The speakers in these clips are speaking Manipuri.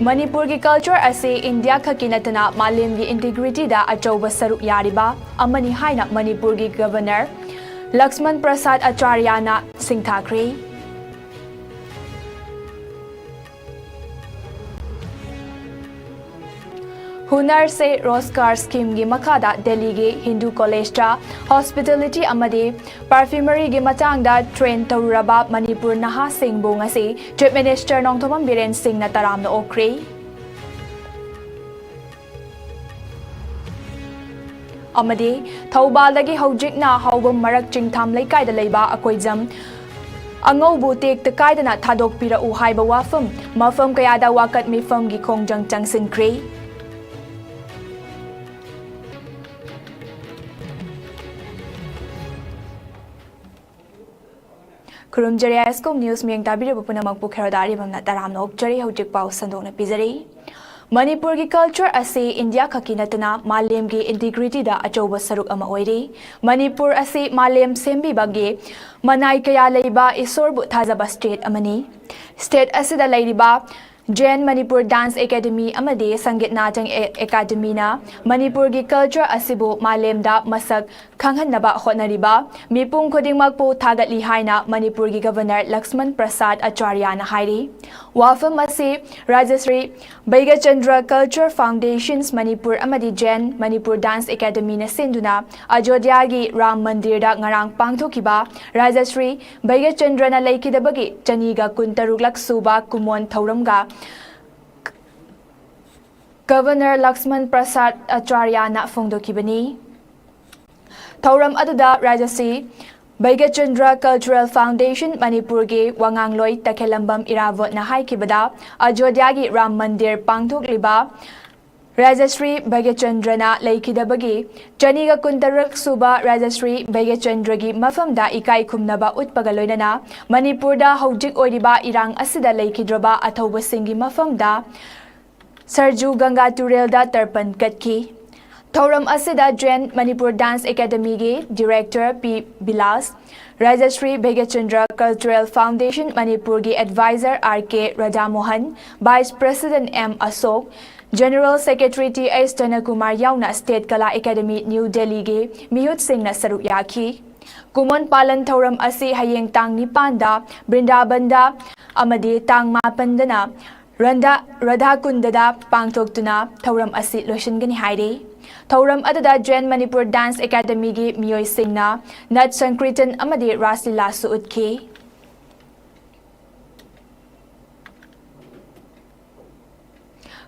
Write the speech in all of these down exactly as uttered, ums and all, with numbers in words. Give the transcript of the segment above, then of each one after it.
ꯃꯅꯤꯄꯨꯔꯒꯤ culture ꯑꯁꯤ ꯏꯟꯗꯤꯌꯥ ꯈꯛꯀꯤ ꯅꯠꯇꯅ ꯃꯥꯂꯦꯝꯒꯤ integrityꯗ ꯑꯆꯧꯕ ꯁꯔꯨꯛ ꯌꯥꯔꯤꯕ ꯑꯃꯅꯤ ꯍꯥꯏꯅ ꯃꯅꯤꯄꯨꯔꯒꯤ Governor ꯂꯛꯁꯃꯟ ꯄ꯭ꯔꯁꯥꯗ ꯑꯆꯥꯔꯌꯥꯅ ꯁꯤꯡꯊꯥꯈ꯭ꯔꯦ꯫ ꯍꯨꯅꯔ ꯁꯦ ꯔꯣꯖꯒꯥꯔ schemeꯒꯤ ꯃꯈꯥꯗ ꯗꯦꯜꯂꯤꯒꯤ ꯍꯤꯟꯗꯨ collegeꯇ hospitality ꯑꯃꯗꯤ perfumeryꯒꯤ ꯃꯇꯥꯡꯗ train ꯇꯧꯔꯨꯔꯕ ꯃꯅꯤꯄꯨꯔ ꯅꯍꯥꯁꯤꯡꯕꯨ ꯉꯁꯤ Chief Minister ꯅꯣꯡꯊꯣꯝꯕꯝ ꯕꯤꯔꯦꯟ ꯁꯤꯡꯅ ꯇꯔꯥꯝꯅ ꯑꯣꯛꯈ꯭ꯔꯦ꯫ ꯑꯃꯗꯤ ꯊꯧꯕꯥꯜꯗꯒꯤ ꯍꯧꯖꯤꯛꯅ ꯍꯥꯎꯕꯝ ꯃꯔꯛ ꯆꯤꯡꯊꯥꯝ ꯂꯩꯀꯥꯏꯗ ꯂꯩꯕ ꯑꯀꯣꯏꯖꯝ ꯑꯉꯧꯕꯨ ꯇꯦꯛꯇ ꯀꯥꯏꯗꯅ ꯊꯥꯗꯣꯛꯄꯤꯔꯛꯎ ꯍꯥꯏꯕ ꯋꯥꯐꯝ ꯃꯐꯝ ꯀꯌꯥꯗ ꯋꯥꯀꯠ ꯃꯤꯐꯝꯒꯤ ꯈꯣꯡꯖꯪ ꯆꯪꯁꯤꯟꯈ꯭ꯔꯦ꯫ ꯈꯨꯔꯨꯝꯖꯔꯤ, ISCOM News ꯃꯤꯠꯌꯦꯡ ꯇꯥꯕꯤꯔꯤꯕ ꯄꯨꯝꯅꯃꯛꯄꯨ ꯈꯦꯔꯣꯗ ꯑꯔꯤꯕꯝꯅ ꯇꯔꯥꯝꯅ ꯑꯣꯛꯆꯔꯤ꯫ ꯍꯧꯖꯤꯛ ꯄꯥꯎ ꯁꯟꯗꯣꯛꯅ ꯄꯤꯖꯔꯤ꯫ ꯃꯅꯤꯄꯨꯔꯒꯤ culture ꯑꯁꯤ ꯏꯟꯗꯤꯌꯥ ꯈꯛꯀꯤ ꯅꯠꯇꯅ ꯃꯥꯂꯦꯝꯒꯤ integrityꯗ ꯑꯆꯧꯕ ꯁꯔꯨꯛ ꯑꯃ ꯑꯣꯏꯔꯤ꯫ ꯃꯅꯤꯄꯨꯔ ꯑꯁꯤ ꯃꯥꯂꯦꯝ ꯁꯦꯝꯕꯤꯕꯒꯤ ꯃꯅꯥꯏ ꯀꯌꯥ ꯂꯩꯕ ꯏꯁꯣꯔꯕꯨ ꯊꯥꯖꯕ state ꯑꯃꯅꯤ꯫ State ꯑꯁꯤꯗ ꯂꯩꯔꯤꯕ Jain Manipur Dance Academy ꯑꯃꯗꯤ ꯁꯪꯒꯤꯠ ꯅꯥꯇꯪ ꯑꯦ-, Academyꯅ ꯃꯅꯤꯄꯨꯔꯒꯤ culture ꯑꯁꯤꯕꯨ ꯃꯥꯂꯦꯝꯗ ꯃꯁꯛ ꯈꯪꯍꯟꯅꯕ ꯍꯣꯠꯅꯔꯤꯕ ꯃꯤꯄꯨꯝ ꯈꯨꯗꯤꯡꯃꯛꯄꯨ ꯊꯥꯒꯠꯂꯤ ꯍꯥꯏꯅ ꯃꯅꯤꯄꯨꯔꯒꯤ Governor ꯂꯛꯁꯃꯟ ꯄ꯭ꯔꯁꯥꯗ ꯑꯆꯥꯔꯌꯥꯅ ꯍꯥꯏꯔꯤ꯫ ꯋꯥꯐꯝ ꯑꯁꯤ ꯔꯥꯖꯁ꯭ꯔꯤ ꯕꯩꯒꯆꯟꯗ꯭ꯔ Culture Foundations ꯃꯅꯤꯄꯨꯔ ꯑꯃꯗꯤ Jain Manipur Dance Academyꯅ ꯁꯤꯟꯗꯨꯅ ꯑꯖꯣꯙ꯭ꯌꯥꯒꯤ ꯔꯥꯝ ꯃꯟꯗꯤꯔꯗ ꯉꯔꯥꯡ ꯄꯥꯡꯊꯣꯛꯈꯤꯕ ꯔꯥꯖꯁ꯭ꯔꯤ ꯕꯩꯒꯆꯟꯗ꯭ꯔꯅ ꯂꯩꯈꯤꯗꯕꯒꯤ ꯆꯅꯤꯒ ꯀꯨꯟꯇꯔꯨꯛꯂꯛ ꯁꯨꯕ ꯀꯨꯃꯣꯟ ꯊꯧꯔꯝꯒ Governor ꯂꯛꯁꯃꯟ ꯄ꯭ꯔꯁꯥꯗ ꯑꯆꯥꯔꯌꯥꯅ ꯐꯣꯡꯗꯣꯛꯈꯤꯕꯅꯤ꯫ ꯊꯧꯔꯝ ꯑꯗꯨꯗ ꯔꯥꯖꯁ꯭ꯔꯤ ꯕꯩꯒꯆꯟꯗ꯭ꯔ Cultural Foundation ꯃꯅꯤꯄꯨꯔꯒꯤ ꯋꯥꯉꯥꯡꯂꯣꯏ ꯇꯈꯦꯂꯝꯕꯝ ꯏꯔꯥꯕꯣꯠꯅ ꯍꯥꯏꯈꯤꯕꯗ, ꯑꯖꯣꯙ꯭ꯌꯥꯒꯤ ꯔꯥꯝ ꯃꯟꯗꯤꯔ ꯄꯥꯡꯊꯣꯛꯂꯤꯕ ꯔꯥꯖꯁ꯭ꯔꯤ ꯕꯩꯒꯆꯟꯗ꯭ꯔꯅ ꯂꯩꯈꯤꯗꯕꯒꯤ ꯆꯅꯤꯒ ꯀꯨꯟꯇꯔꯨꯛ ꯁꯨꯕ ꯔꯥꯖꯁ꯭ꯔꯤ ꯕꯩꯒꯆꯟꯗ꯭ꯔꯒꯤ ꯃꯐꯝꯗ ꯏꯀꯥꯏ ꯈꯨꯝꯅꯕ ꯎꯠꯄꯒ ꯂꯣꯏꯅꯅ ꯃꯅꯤꯄꯨꯔꯗ ꯍꯧꯖꯤꯛ ꯑꯣꯏꯔꯤꯕ ꯏꯔꯥꯡ ꯑꯁꯤꯗ ꯂꯩꯈꯤꯗ꯭ꯔꯕ ꯑꯊꯧꯕꯁꯤꯡꯒꯤ ꯃꯐꯝꯗ ꯁꯔꯖꯨ ꯒꯪꯒꯥ ꯇꯨꯔꯦꯜꯗ ꯇꯔꯄꯟ ꯀꯠꯈꯤ꯫ ꯊꯧꯔꯝ ꯑꯁꯤꯗ Zen Manipur Dance Academyꯒꯤ Director P Bilas, Rajashri Bhagyachandra, Cultural Foundation Manipurꯒꯤ Advisor R K Radhamohan, Vice President M Ashok, General Secretary Th Janakumar ꯌꯥꯎꯅ State Kala Academy New Delhiꯒꯤ ꯃꯤꯍꯨꯠꯁꯤꯡꯅ ꯁꯔꯨꯛ ꯌꯥꯈꯤ꯫ ꯀꯨꯃꯣꯟ ꯄꯥꯂꯟ ꯊꯧꯔꯝ ꯑꯁꯤ ꯍꯌꯦꯡ ꯇꯥꯡ ꯅꯤꯄꯥꯟꯗ ꯕ꯭ꯔꯤꯟꯗꯥꯕꯟꯗ ꯑꯃꯗꯤ ꯇꯥꯡ ꯃꯥꯄꯟꯗꯅ ꯔꯟꯗꯥ-, ꯔꯥꯙꯥꯀꯨꯟꯗꯗ ꯄꯥꯡꯊꯣꯛꯇꯨꯅ ꯊꯧꯔꯝ ꯑꯁꯤ ꯂꯣꯏꯁꯤꯟꯒꯅꯤ ꯍꯥꯏꯔꯤ꯫ ꯊꯧꯔꯝ ꯑꯗꯨꯗ Zen Manipur Dance Academyꯒꯤ ꯃꯤꯑꯣꯏꯁꯤꯡꯅ ꯅꯠ ꯁꯪꯀ꯭ꯔꯤꯇꯟ ꯑꯃꯗꯤ ꯔꯥꯁ ꯂꯤꯂꯥꯁꯨ ꯎꯠꯈꯤ꯫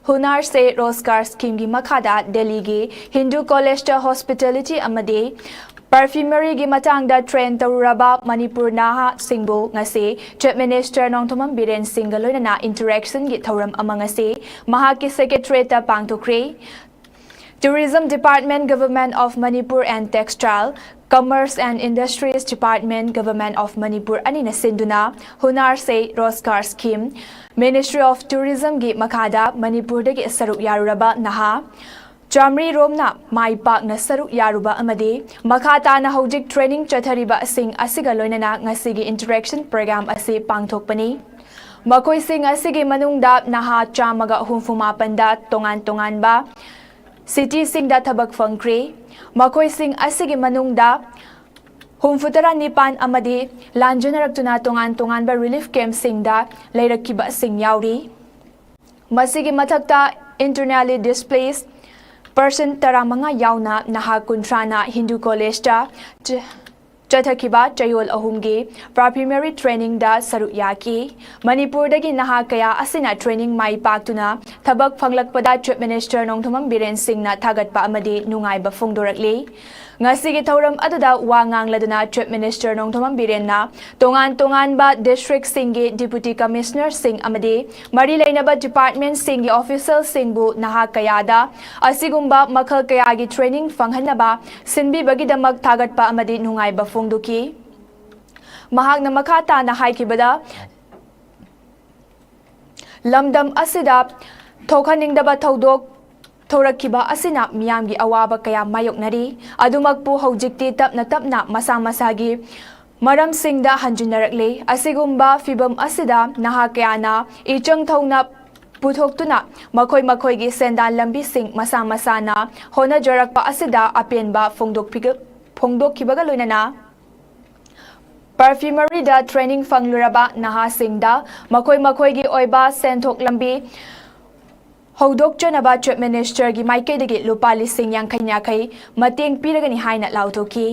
ꯍꯨꯅꯥꯔ ꯁꯦ ꯔꯣꯖꯒꯥꯔ Schemeꯒꯤ ꯃꯈꯥꯗ ꯗꯦꯜꯂꯤꯒꯤ ꯍꯤꯟꯗꯨ ꯀꯣꯂꯦꯖꯇ hospitality ꯑꯃꯗꯤ perfumeryꯒꯤ ꯃꯇꯥꯡꯗ train ꯇꯧꯔꯨꯔꯕ ꯃꯅꯤꯄꯨꯔ ꯅꯍꯥꯁꯤꯡꯕꯨ ꯉꯁꯤ Chief Minister ꯅꯣꯡꯊꯣꯝꯕꯝ ꯕꯤꯔꯦꯟ ꯁꯤꯡꯒ ꯂꯣꯏꯅꯅ interactionꯒꯤ ꯊꯧꯔꯝ ꯑꯃ ꯉꯁꯤ ꯃꯍꯥꯛꯀꯤ secretariatꯇ ꯄꯥꯡꯊꯣꯛꯈ꯭ꯔꯦ꯫ Tourism Department, Government of Manipur and Textile, Commerce and Industries Department, Government of Manipur ꯑꯅꯤꯅ ꯁꯤꯟꯗꯨꯅ ꯍꯨꯅꯥꯔ ꯁꯦ ꯔꯣꯖꯒꯥꯔ Scheme, Ministry of Tourismꯒꯤ ꯃꯈꯥꯗ ꯃꯅꯤꯄꯨꯔꯗꯒꯤ ꯁꯔꯨꯛ ꯌꯥꯔꯨꯔꯕ ꯅꯍꯥ ꯆꯥꯃꯔꯤ ꯔꯣꯝꯅ ꯃꯥꯏ ꯄꯥꯛꯅ ꯁꯔꯨꯛ ꯌꯥꯔꯨꯕ ꯑꯃꯗꯤ ꯃꯈꯥ ꯇꯥꯅ ꯍꯧꯖꯤꯛ training ꯆꯠꯊꯔꯤꯕꯁꯤꯡ ꯑꯁꯤꯒ ꯂꯣꯏꯅꯅ ꯉꯁꯤꯒꯤ interaction program ꯑꯁꯤ ꯄꯥꯡꯊꯣꯛꯄꯅꯤ꯫ ꯃꯈꯣꯏꯁꯤꯡ ꯑꯁꯤꯒꯤ ꯃꯅꯨꯡꯗ ꯅꯍꯥ ꯆꯥꯝꯃꯒ ꯍꯨꯝꯐꯨ ꯃꯥꯄꯟꯗ ꯇꯣꯉꯥꯟ ꯇꯣꯉꯥꯟꯕ cityꯁꯤꯡꯗ ꯊꯕꯛ ꯐꯪꯈ꯭ꯔꯦ꯫ ꯃꯈꯣꯏꯁꯤꯡ ꯑꯁꯤꯒꯤ ꯃꯅꯨꯡꯗ ꯍꯨꯝꯐꯨꯇꯔꯥ ꯅꯤꯄꯥꯟ ꯑꯃꯗꯤ ꯂꯥꯟꯖꯦꯟꯅꯔꯛꯇꯨꯅ ꯇꯣꯉꯥꯟ ꯇꯣꯉꯥꯟꯕ relief campꯁꯤꯡꯗ ꯂꯩꯔꯛꯈꯤꯕꯁꯤꯡ ꯌꯥꯎꯔꯤ꯫ ꯃꯁꯤꯒꯤ ꯃꯊꯛꯇ internally displaced person ꯇꯔꯥꯃꯉꯥ ꯌꯥꯎꯅ ꯅꯍꯥ ꯀꯨꯟꯊ꯭ꯔꯥꯅ ꯍꯤꯟꯗꯨ ꯀꯣꯂꯦꯖꯇ ꯆ-, ꯆꯠꯊꯈꯤꯕ ꯆꯌꯣꯜ ꯑꯍꯨꯝꯒꯤ perfumery trainingꯗ ꯁꯔꯨꯛ ꯌꯥꯈꯤ꯫ ꯃꯅꯤꯄꯨꯔꯗꯒꯤ ꯅꯍꯥ ꯀꯌꯥ ꯑꯁꯤꯅ training ꯃꯥꯏ ꯄꯥꯛꯇꯨꯅ ꯊꯕꯛ ꯐꯪꯂꯛꯄꯗ Chief Minister ꯅꯣꯡꯊꯣꯝꯕꯝ ꯕꯤꯔꯦꯟ ꯁꯤꯡꯅ ꯊꯥꯒꯠꯄ ꯑꯃꯗꯤ ꯅꯨꯡꯉꯥꯏꯕ ꯐꯣꯡꯗꯣꯔꯛꯂꯤ꯫ ꯉꯁꯤꯒꯤ ꯊꯧꯔꯝ ꯑꯗꯨꯗ ꯋꯥ ꯉꯥꯡꯂꯗꯨꯅ Chief Minister ꯅꯣꯡꯊꯣꯝꯕꯝ ꯕꯤꯔꯦꯟꯅ ꯇꯣꯉꯥꯟ ꯇꯣꯉꯥꯟꯕ districtꯁꯤꯡꯒꯤ Deputy Commissionerꯁꯤꯡ ꯑꯃꯗꯤ ꯃꯔꯤ ꯂꯩꯅꯕ departmentꯁꯤꯡꯒꯤ officialꯁꯤꯡꯕꯨ ꯅꯍꯥ ꯀꯌꯥꯗ ꯑꯁꯤꯒꯨꯝꯕ ꯃꯈꯜ ꯀꯌꯥꯒꯤ training ꯐꯪꯍꯟꯅꯕ ꯁꯤꯟꯕꯤꯕꯒꯤꯗꯃꯛ ꯊꯥꯒꯠꯄ ꯑꯃꯗꯤ ꯅꯨꯡꯉꯥꯏꯕ ꯐꯣꯡꯗꯣꯛꯈꯤ꯫ ꯃꯍꯥꯛꯅ ꯃꯈꯥ ꯇꯥꯅ ꯍꯥꯏꯈꯤꯕꯗ, ꯂꯝꯗꯝ ꯑꯁꯤꯗ ꯊꯣꯛꯍꯟꯅꯤꯡꯗꯕ ꯊꯧꯗꯣꯛ ꯊꯣꯔꯛꯈꯤꯕ ꯑꯁꯤꯅ ꯃꯤꯌꯥꯝꯒꯤ ꯑꯋꯥꯕ ꯀꯌꯥ ꯃꯥꯌꯣꯛꯅꯔꯤ꯫ ꯑꯗꯨꯃꯛꯄꯨ ꯍꯧꯖꯤꯛꯇꯤ ꯇꯞꯅ ꯇꯞꯅ ꯃꯁꯥ ꯃꯁꯥꯒꯤ ꯃꯔꯝꯁꯤꯡꯗ ꯍꯟꯖꯤꯟꯅꯔꯛꯂꯤ꯫ ꯑꯁꯤꯒꯨꯝꯕ ꯐꯤꯚꯝ ꯑꯁꯤꯗ ꯅꯍꯥ ꯀꯌꯥꯅ ꯏꯆꯪ ꯊꯧꯅ ꯄꯨꯊꯣꯛꯇꯨꯅ ꯃꯈꯣꯏ ꯃꯈꯣꯏꯒꯤ ꯁꯦꯟꯗꯥꯟ ꯂꯝꯕꯤꯁꯤꯡ ꯃꯁꯥ ꯃꯁꯥꯅ ꯍꯣꯠꯅꯖꯔꯛꯄ ꯑꯁꯤꯗ ꯑꯄꯦꯟꯕ ꯐꯣꯡꯗꯣꯛꯄꯤꯒ-, ꯐꯣꯡꯗꯣꯛꯈꯤꯕꯒ ꯂꯣꯏꯅꯅ ꯄꯔꯐ꯭ꯌꯨꯃꯔꯤꯗ ꯇ꯭ꯔꯦꯅꯤꯡ ꯐꯪꯂꯨꯔꯕ ꯅꯍꯥꯁꯤꯡꯗ ꯃꯈꯣꯏ ꯃꯈꯣꯏꯒꯤ ꯑꯣꯏꯕ ꯁꯦꯟꯊꯣꯛ ꯂꯝꯕꯤ ꯍꯧꯗꯣꯛꯆꯅꯕ ꯆꯤꯐ ꯃꯤꯅꯤꯁꯇꯔꯒꯤ ꯃꯥꯏꯀꯩꯗꯒꯤ ꯂꯨꯄꯥ ꯂꯤꯁꯤꯡ ꯌꯥꯡꯈꯩ ꯌꯥꯡꯈꯩ ꯃꯇꯦꯡ ꯄꯤꯔꯒꯅꯤ ꯍꯥꯏꯅ ꯂꯥꯎꯊꯣꯛꯈꯤ꯫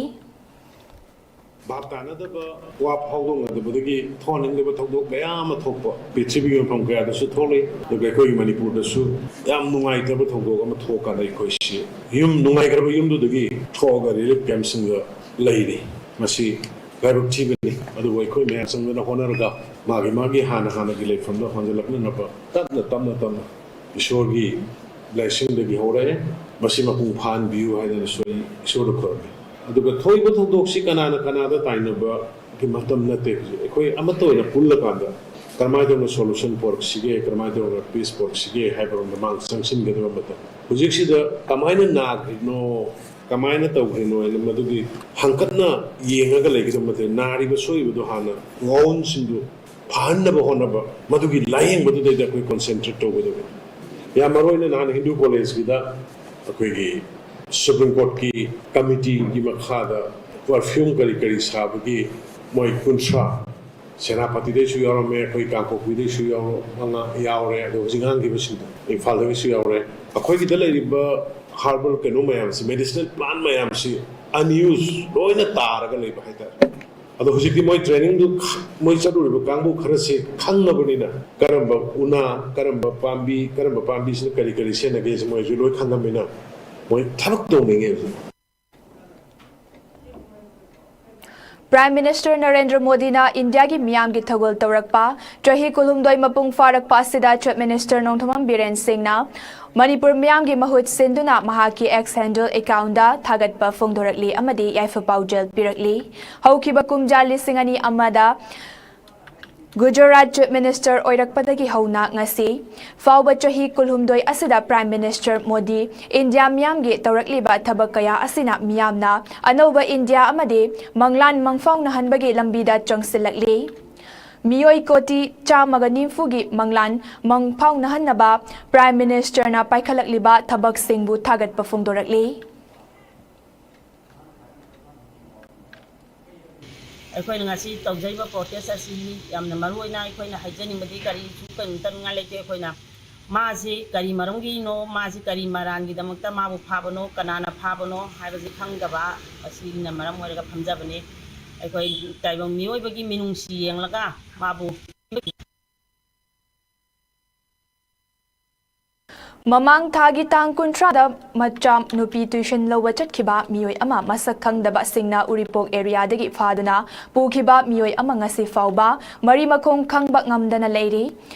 ꯚꯥꯞ ꯇꯥꯅꯗꯕ, ꯋꯥ ꯐꯥꯎꯗꯣꯛꯅꯗꯕꯗꯒꯤ ꯊꯣꯛꯍꯟꯅꯤꯡꯗꯕ ꯊꯧꯗꯣꯛ ꯃꯌꯥꯝ ꯑꯃ ꯊꯣꯛꯄ ꯄ꯭ꯔꯤꯊꯤꯕꯤꯒꯤ ꯃꯐꯝ ꯀꯌꯥꯗꯁꯨ ꯊꯣꯛꯂꯤ꯫ ꯑꯗꯨꯒ ꯑꯩꯈꯣꯏꯒꯤ ꯃꯅꯤꯄꯨꯔꯗꯁꯨ ꯌꯥꯝ ꯅꯨꯡꯉꯥꯏꯇꯕ ꯊꯧꯗꯣꯛ ꯑꯃ ꯊꯣꯛꯀꯥꯟꯗ ꯑꯩꯈꯣꯏꯁꯤ ꯌꯨꯝ, ꯅꯨꯡꯉꯥꯏꯈ꯭ꯔꯕ ꯌꯨꯝꯗꯨꯗꯒꯤ ꯊꯣꯛꯑꯒ ꯔꯤꯂꯤꯐ ꯀꯦꯝꯞꯁꯤꯡꯗ ꯂꯩꯔꯤ꯫ ꯃꯁꯤ ꯂꯥꯏꯕꯛ ꯊꯤꯕꯅꯤ꯫ ꯑꯗꯨꯕꯨ ꯑꯩꯈꯣꯏ ꯃꯌꯥꯝ ꯆꯪꯗꯅ ꯍꯣꯠꯅꯔꯒ ꯃꯥꯒꯤ ꯃꯥꯒꯤ ꯍꯥꯟꯅ ꯍꯥꯟꯅꯒꯤ ꯂꯩꯐꯝꯗ ꯍꯟꯖꯤꯜꯂꯛꯅꯅꯕ ꯇꯞꯅ ꯇꯞꯅ ꯇꯞꯅ ꯏꯁꯣꯔꯒꯤ ꯕ꯭ꯂꯦꯁꯤꯡꯗꯒꯤ ꯍꯧꯔꯛꯑꯦ꯫ ꯃꯁꯤ ꯃꯄꯨꯡ ꯐꯥꯍꯟꯕꯤꯌꯨ ꯍꯥꯏꯗꯅꯁꯨ ꯑꯩ ꯏꯁꯣꯔꯗ ꯈꯨꯔꯨꯝꯃꯤ꯫ ꯑꯗꯨꯒ ꯊꯣꯛꯏꯕ ꯊꯧꯗꯣꯛꯁꯤ ꯀꯅꯥꯅ ꯀꯅꯥꯗ ꯇꯥꯏꯅꯕꯒꯤ ꯃꯇꯝ ꯅꯠꯇꯦ꯫ ꯍꯧꯖꯤꯛ ꯑꯩꯈꯣꯏ ꯑꯃꯠꯇ ꯑꯣꯏꯅ ꯄꯨꯜꯂꯀꯥꯟꯗ ꯀꯔꯝꯍꯥꯏꯅ ꯇꯧꯅ ꯁꯣꯂꯨꯁꯟ ꯄꯨꯔꯛꯁꯤꯒꯦ, ꯀꯔꯝꯍꯥꯏꯅ ꯇꯧꯅ ꯄꯤꯁ ꯄꯨꯔꯛꯁꯤꯒꯦ ꯍꯥꯏꯕꯔꯣꯝꯗ ꯃꯥꯡ ꯆꯪꯁꯤꯟꯒꯗꯕ ꯃꯇꯝ꯫ ꯍꯧꯖꯤꯛꯁꯤꯗ ꯀꯃꯥꯏꯅ ꯅꯥꯈ꯭ꯔꯤꯅꯣ, ꯀꯃꯥꯏꯅ ꯇꯧꯈ꯭ꯔꯤꯅꯣ ꯍꯥꯏꯅ ꯃꯗꯨꯒꯤ ꯍꯪꯀꯠꯅ ꯌꯦꯡꯉꯒ ꯂꯩꯒꯗꯕ ꯅꯠꯇꯦ꯫ ꯅꯥꯔꯤꯕ ꯁꯣꯛꯏꯕꯗꯣ ꯍꯥꯟꯅ ꯋꯥꯎꯟꯁꯤꯡꯗꯨ ꯐꯍꯟꯅꯕ ꯍꯣꯠꯅꯕ, ꯃꯗꯨꯒꯤ ꯂꯥꯌꯦꯡꯕꯗꯨꯗꯩꯗ ꯑꯩꯈꯣꯏ ꯀꯣꯟꯁꯦꯟꯇ꯭ꯔꯦꯠ ꯇꯧꯒꯗꯕꯅꯤ꯫ ꯌꯥꯝ ꯃꯔꯨ ꯑꯣꯏꯅ ꯅꯍꯥꯟ ꯍꯤꯟꯗꯨ ꯀꯣꯂꯦꯖꯀꯤꯗ ꯑꯩꯈꯣꯏꯒꯤ ꯁꯨꯄ꯭ꯔꯤꯝ ꯀꯣꯔꯠꯀꯤ ꯀꯃꯤꯇꯤꯒꯤ ꯃꯈꯥꯗ ꯄꯔꯐ꯭ꯌꯨꯝ ꯀꯔꯤ ꯀꯔꯤ ꯁꯥꯕꯒꯤ ꯃꯣꯏ ꯀꯨꯟꯊ꯭ꯔꯥ, ꯁꯦꯅꯥꯄꯇꯤꯗꯩꯁꯨ ꯌꯥꯎꯔꯝꯃꯦ, ꯑꯩꯈꯣꯏ ꯀꯥꯡꯄꯣꯛꯄꯤꯗꯩꯁꯨ ꯌꯥꯎꯔ-, ꯃꯉꯥ ꯌꯥꯎꯔꯦ, ꯑꯗꯣ ꯍꯧꯖꯤꯛ ꯉꯥꯡꯈꯤꯕꯁꯤꯡꯗꯣ ꯏꯝꯐꯥꯜꯗꯒꯤꯁꯨ ꯌꯥꯎꯔꯦ꯫ ꯑꯩꯈꯣꯏꯒꯤꯗ ꯂꯩꯔꯤꯕ ꯍꯥꯔꯕꯜ ꯀꯩꯅꯣ ꯃꯌꯥꯝꯁꯤ, ꯃꯦꯗꯤꯁꯤꯅꯦꯜ ꯄ꯭ꯂꯥꯟ ꯃꯌꯥꯝꯁꯤ ꯑꯟꯌꯨꯁ ꯂꯣꯏꯅ ꯇꯥꯔꯒ ꯂꯩꯕ ꯍꯥꯏꯇꯥꯔꯦ꯫ ꯑꯗꯣ ꯍꯧꯖꯤꯛꯇꯤ ꯃꯣꯏ ꯇ꯭ꯔꯦꯅꯤꯡꯗꯨ ꯈ-, ꯃꯣꯏ ꯆꯠꯂꯨꯔꯤꯕ ꯀꯥꯡꯕꯨ ꯈꯔꯁꯤ ꯈꯪꯉꯕꯅꯤꯅ ꯀꯔꯝꯕ ꯎꯅꯥ, ꯀꯔꯝꯕ ꯄꯥꯝꯕꯤ, ꯀꯔꯝꯕ ꯄꯥꯝꯕꯤꯁꯤꯅ ꯀꯔꯤ ꯀꯔꯤ ꯁꯤꯖꯤꯟꯅꯒꯦꯁꯦ ꯃꯣꯏꯁꯨ ꯂꯣꯏ ꯈꯪꯉꯕꯅꯤꯅ ꯃꯣꯏ ꯊꯕꯛ ꯇꯧꯅꯤꯡꯉꯦ ꯍꯧꯖꯤꯛ꯫ ꯄ꯭ꯔꯥꯏꯝ ꯃꯤꯅꯤꯁꯇꯔ ꯅꯔꯦꯟꯗ꯭ꯔ ꯃꯣꯗꯤꯅ ꯏꯟꯗꯤꯌꯥꯒꯤ ꯃꯤꯌꯥꯝꯒꯤ ꯊꯧꯒꯜ ꯇꯧꯔꯛꯄ ꯆꯍꯤ ꯀꯨꯟꯍꯨꯝꯗꯣꯏ ꯃꯄꯨꯡ ꯐꯥꯔꯛꯄ ꯑꯁꯤꯗ ꯆꯤꯐ ꯃꯤꯅꯤꯁꯇꯔ ꯅꯣꯡꯊꯣꯝꯕꯝ ꯕꯤꯔꯦꯟ ꯁꯤꯡꯅ ꯃꯅꯤꯄꯨꯔ ꯃꯤꯌꯥꯝꯒꯤ ꯃꯍꯨꯠ ꯁꯤꯟꯗꯨꯅ ꯃꯍꯥꯛꯀꯤ ꯑꯦꯛꯁ ꯍꯦꯟꯗꯜ ꯑꯦꯀꯥꯎꯟꯗ ꯊꯥꯒꯠꯄ ꯐꯣꯡꯗꯣꯔꯛꯂꯤ ꯑꯃꯗꯤ ꯌꯥꯏꯐ ꯄꯥꯎꯖꯦꯜ ꯄꯤꯔꯛꯂꯤ꯫ ꯍꯧꯈꯤꯕ ꯀꯨꯝꯖꯥ ꯂꯤꯁꯤꯡ ꯑꯅꯤ ꯑꯃꯗ ꯒꯨꯖꯔꯥꯠ Chief Minister ꯑꯣꯏꯔꯛꯄꯗꯒꯤ ꯍꯧꯅ ꯉꯁꯤ ꯐꯥꯎꯕ ꯆꯍꯤ ꯀꯨꯟꯍꯨꯝꯗꯣꯏ ꯑꯁꯤꯗ Prime Minister ꯃꯣꯗꯤ ꯏꯟꯗꯤꯌꯥ ꯃꯤꯌꯥꯝꯒꯤ ꯇꯧꯔꯛꯂꯤꯕ ꯊꯕꯛ ꯀꯌꯥ ꯑꯁꯤꯅ ꯃꯤꯌꯥꯝꯅ ꯑꯅꯧꯕ ꯏꯟꯗꯤꯌꯥ ꯑꯃꯗꯤ ꯃꯪꯂꯥꯟ ꯃꯪꯐꯥꯎꯅꯍꯟꯕꯒꯤ ꯂꯝꯕꯤꯗ ꯆꯪꯁꯤꯜꯂꯛꯂꯤ꯫ ꯃꯤꯑꯣꯏ ꯀꯣꯇꯤ ꯆꯥꯝꯃꯒ ꯅꯤꯐꯨꯒꯤ ꯃꯪꯂꯥꯟ ꯃꯪꯐꯥꯎꯅꯍꯟꯅꯕ Prime Ministerꯅ ꯄꯥꯏꯈꯠꯂꯛꯂꯤꯕ ꯊꯕꯛꯁꯤꯡꯕꯨ ꯊꯥꯒꯠꯄ ꯐꯣꯡꯗꯣꯔꯛꯂꯤ꯫ ꯑꯩꯈꯣꯏꯅ ꯉꯁꯤ ꯇꯧꯖꯔꯤꯕ protest ꯑꯁꯤ ꯌꯥꯝꯅ ꯃꯔꯨ ꯑꯣꯏꯅ ꯑꯩꯈꯣꯏꯅ ꯍꯥꯏꯖꯅꯤꯡꯕꯗꯤ ꯀꯔꯤꯁꯨ ꯀꯔꯤꯝꯇ ꯅꯤꯡꯉꯥꯏ ꯂꯩꯇꯦ꯫ ꯑꯩꯈꯣꯏꯅ ꯃꯥꯁꯤ ꯀꯔꯤ ꯃꯔꯝꯒꯤꯅꯣ, ꯃꯥꯁꯤ ꯀꯔꯤ ꯃꯔꯥꯟꯒꯤꯗꯃꯛꯇ ꯃꯥꯕꯨ ꯐꯥꯕꯅꯣ, ꯀꯅꯥꯅ ꯐꯥꯕꯅꯣ ꯍꯥꯏꯕꯁꯤ ꯈꯪꯗꯕ ꯑꯁꯤꯅ ꯃꯔꯝ ꯑꯣꯏꯔꯒ ꯐꯝꯖꯕꯅꯤ꯫ ꯑꯩꯈꯣꯏ ꯇꯥꯏꯕꯪ ꯃꯤꯑꯣꯏꯕꯒꯤ ꯃꯤꯅꯨꯡꯁꯤ ꯌꯦꯡꯂꯒ ꯃꯥꯕꯨ ꯃꯃꯥꯡ ꯊꯥꯒꯤ ꯇꯥꯡ ꯀꯨꯟꯊ꯭ꯔꯥꯗ ꯃꯆꯥ ꯅꯨꯄꯤ tuition ꯂꯧꯕ ꯆꯠꯈꯤꯕ ꯃꯤꯑꯣꯏ ꯑꯃ ꯃꯁꯛ ꯈꯪꯗꯕꯁꯤꯡꯅ ꯎꯔꯤꯄꯣꯛ areaꯗꯒꯤ ꯐꯥꯗꯨꯅ ꯄꯨꯈꯤꯕ ꯃꯤꯑꯣꯏ ꯑꯃ ꯉꯁꯤ ꯐꯥꯎꯕ ꯃꯔꯤ ꯃꯈꯣꯡ ꯈꯪꯕ ꯉꯝꯗꯅ ꯂꯩꯔꯤ꯫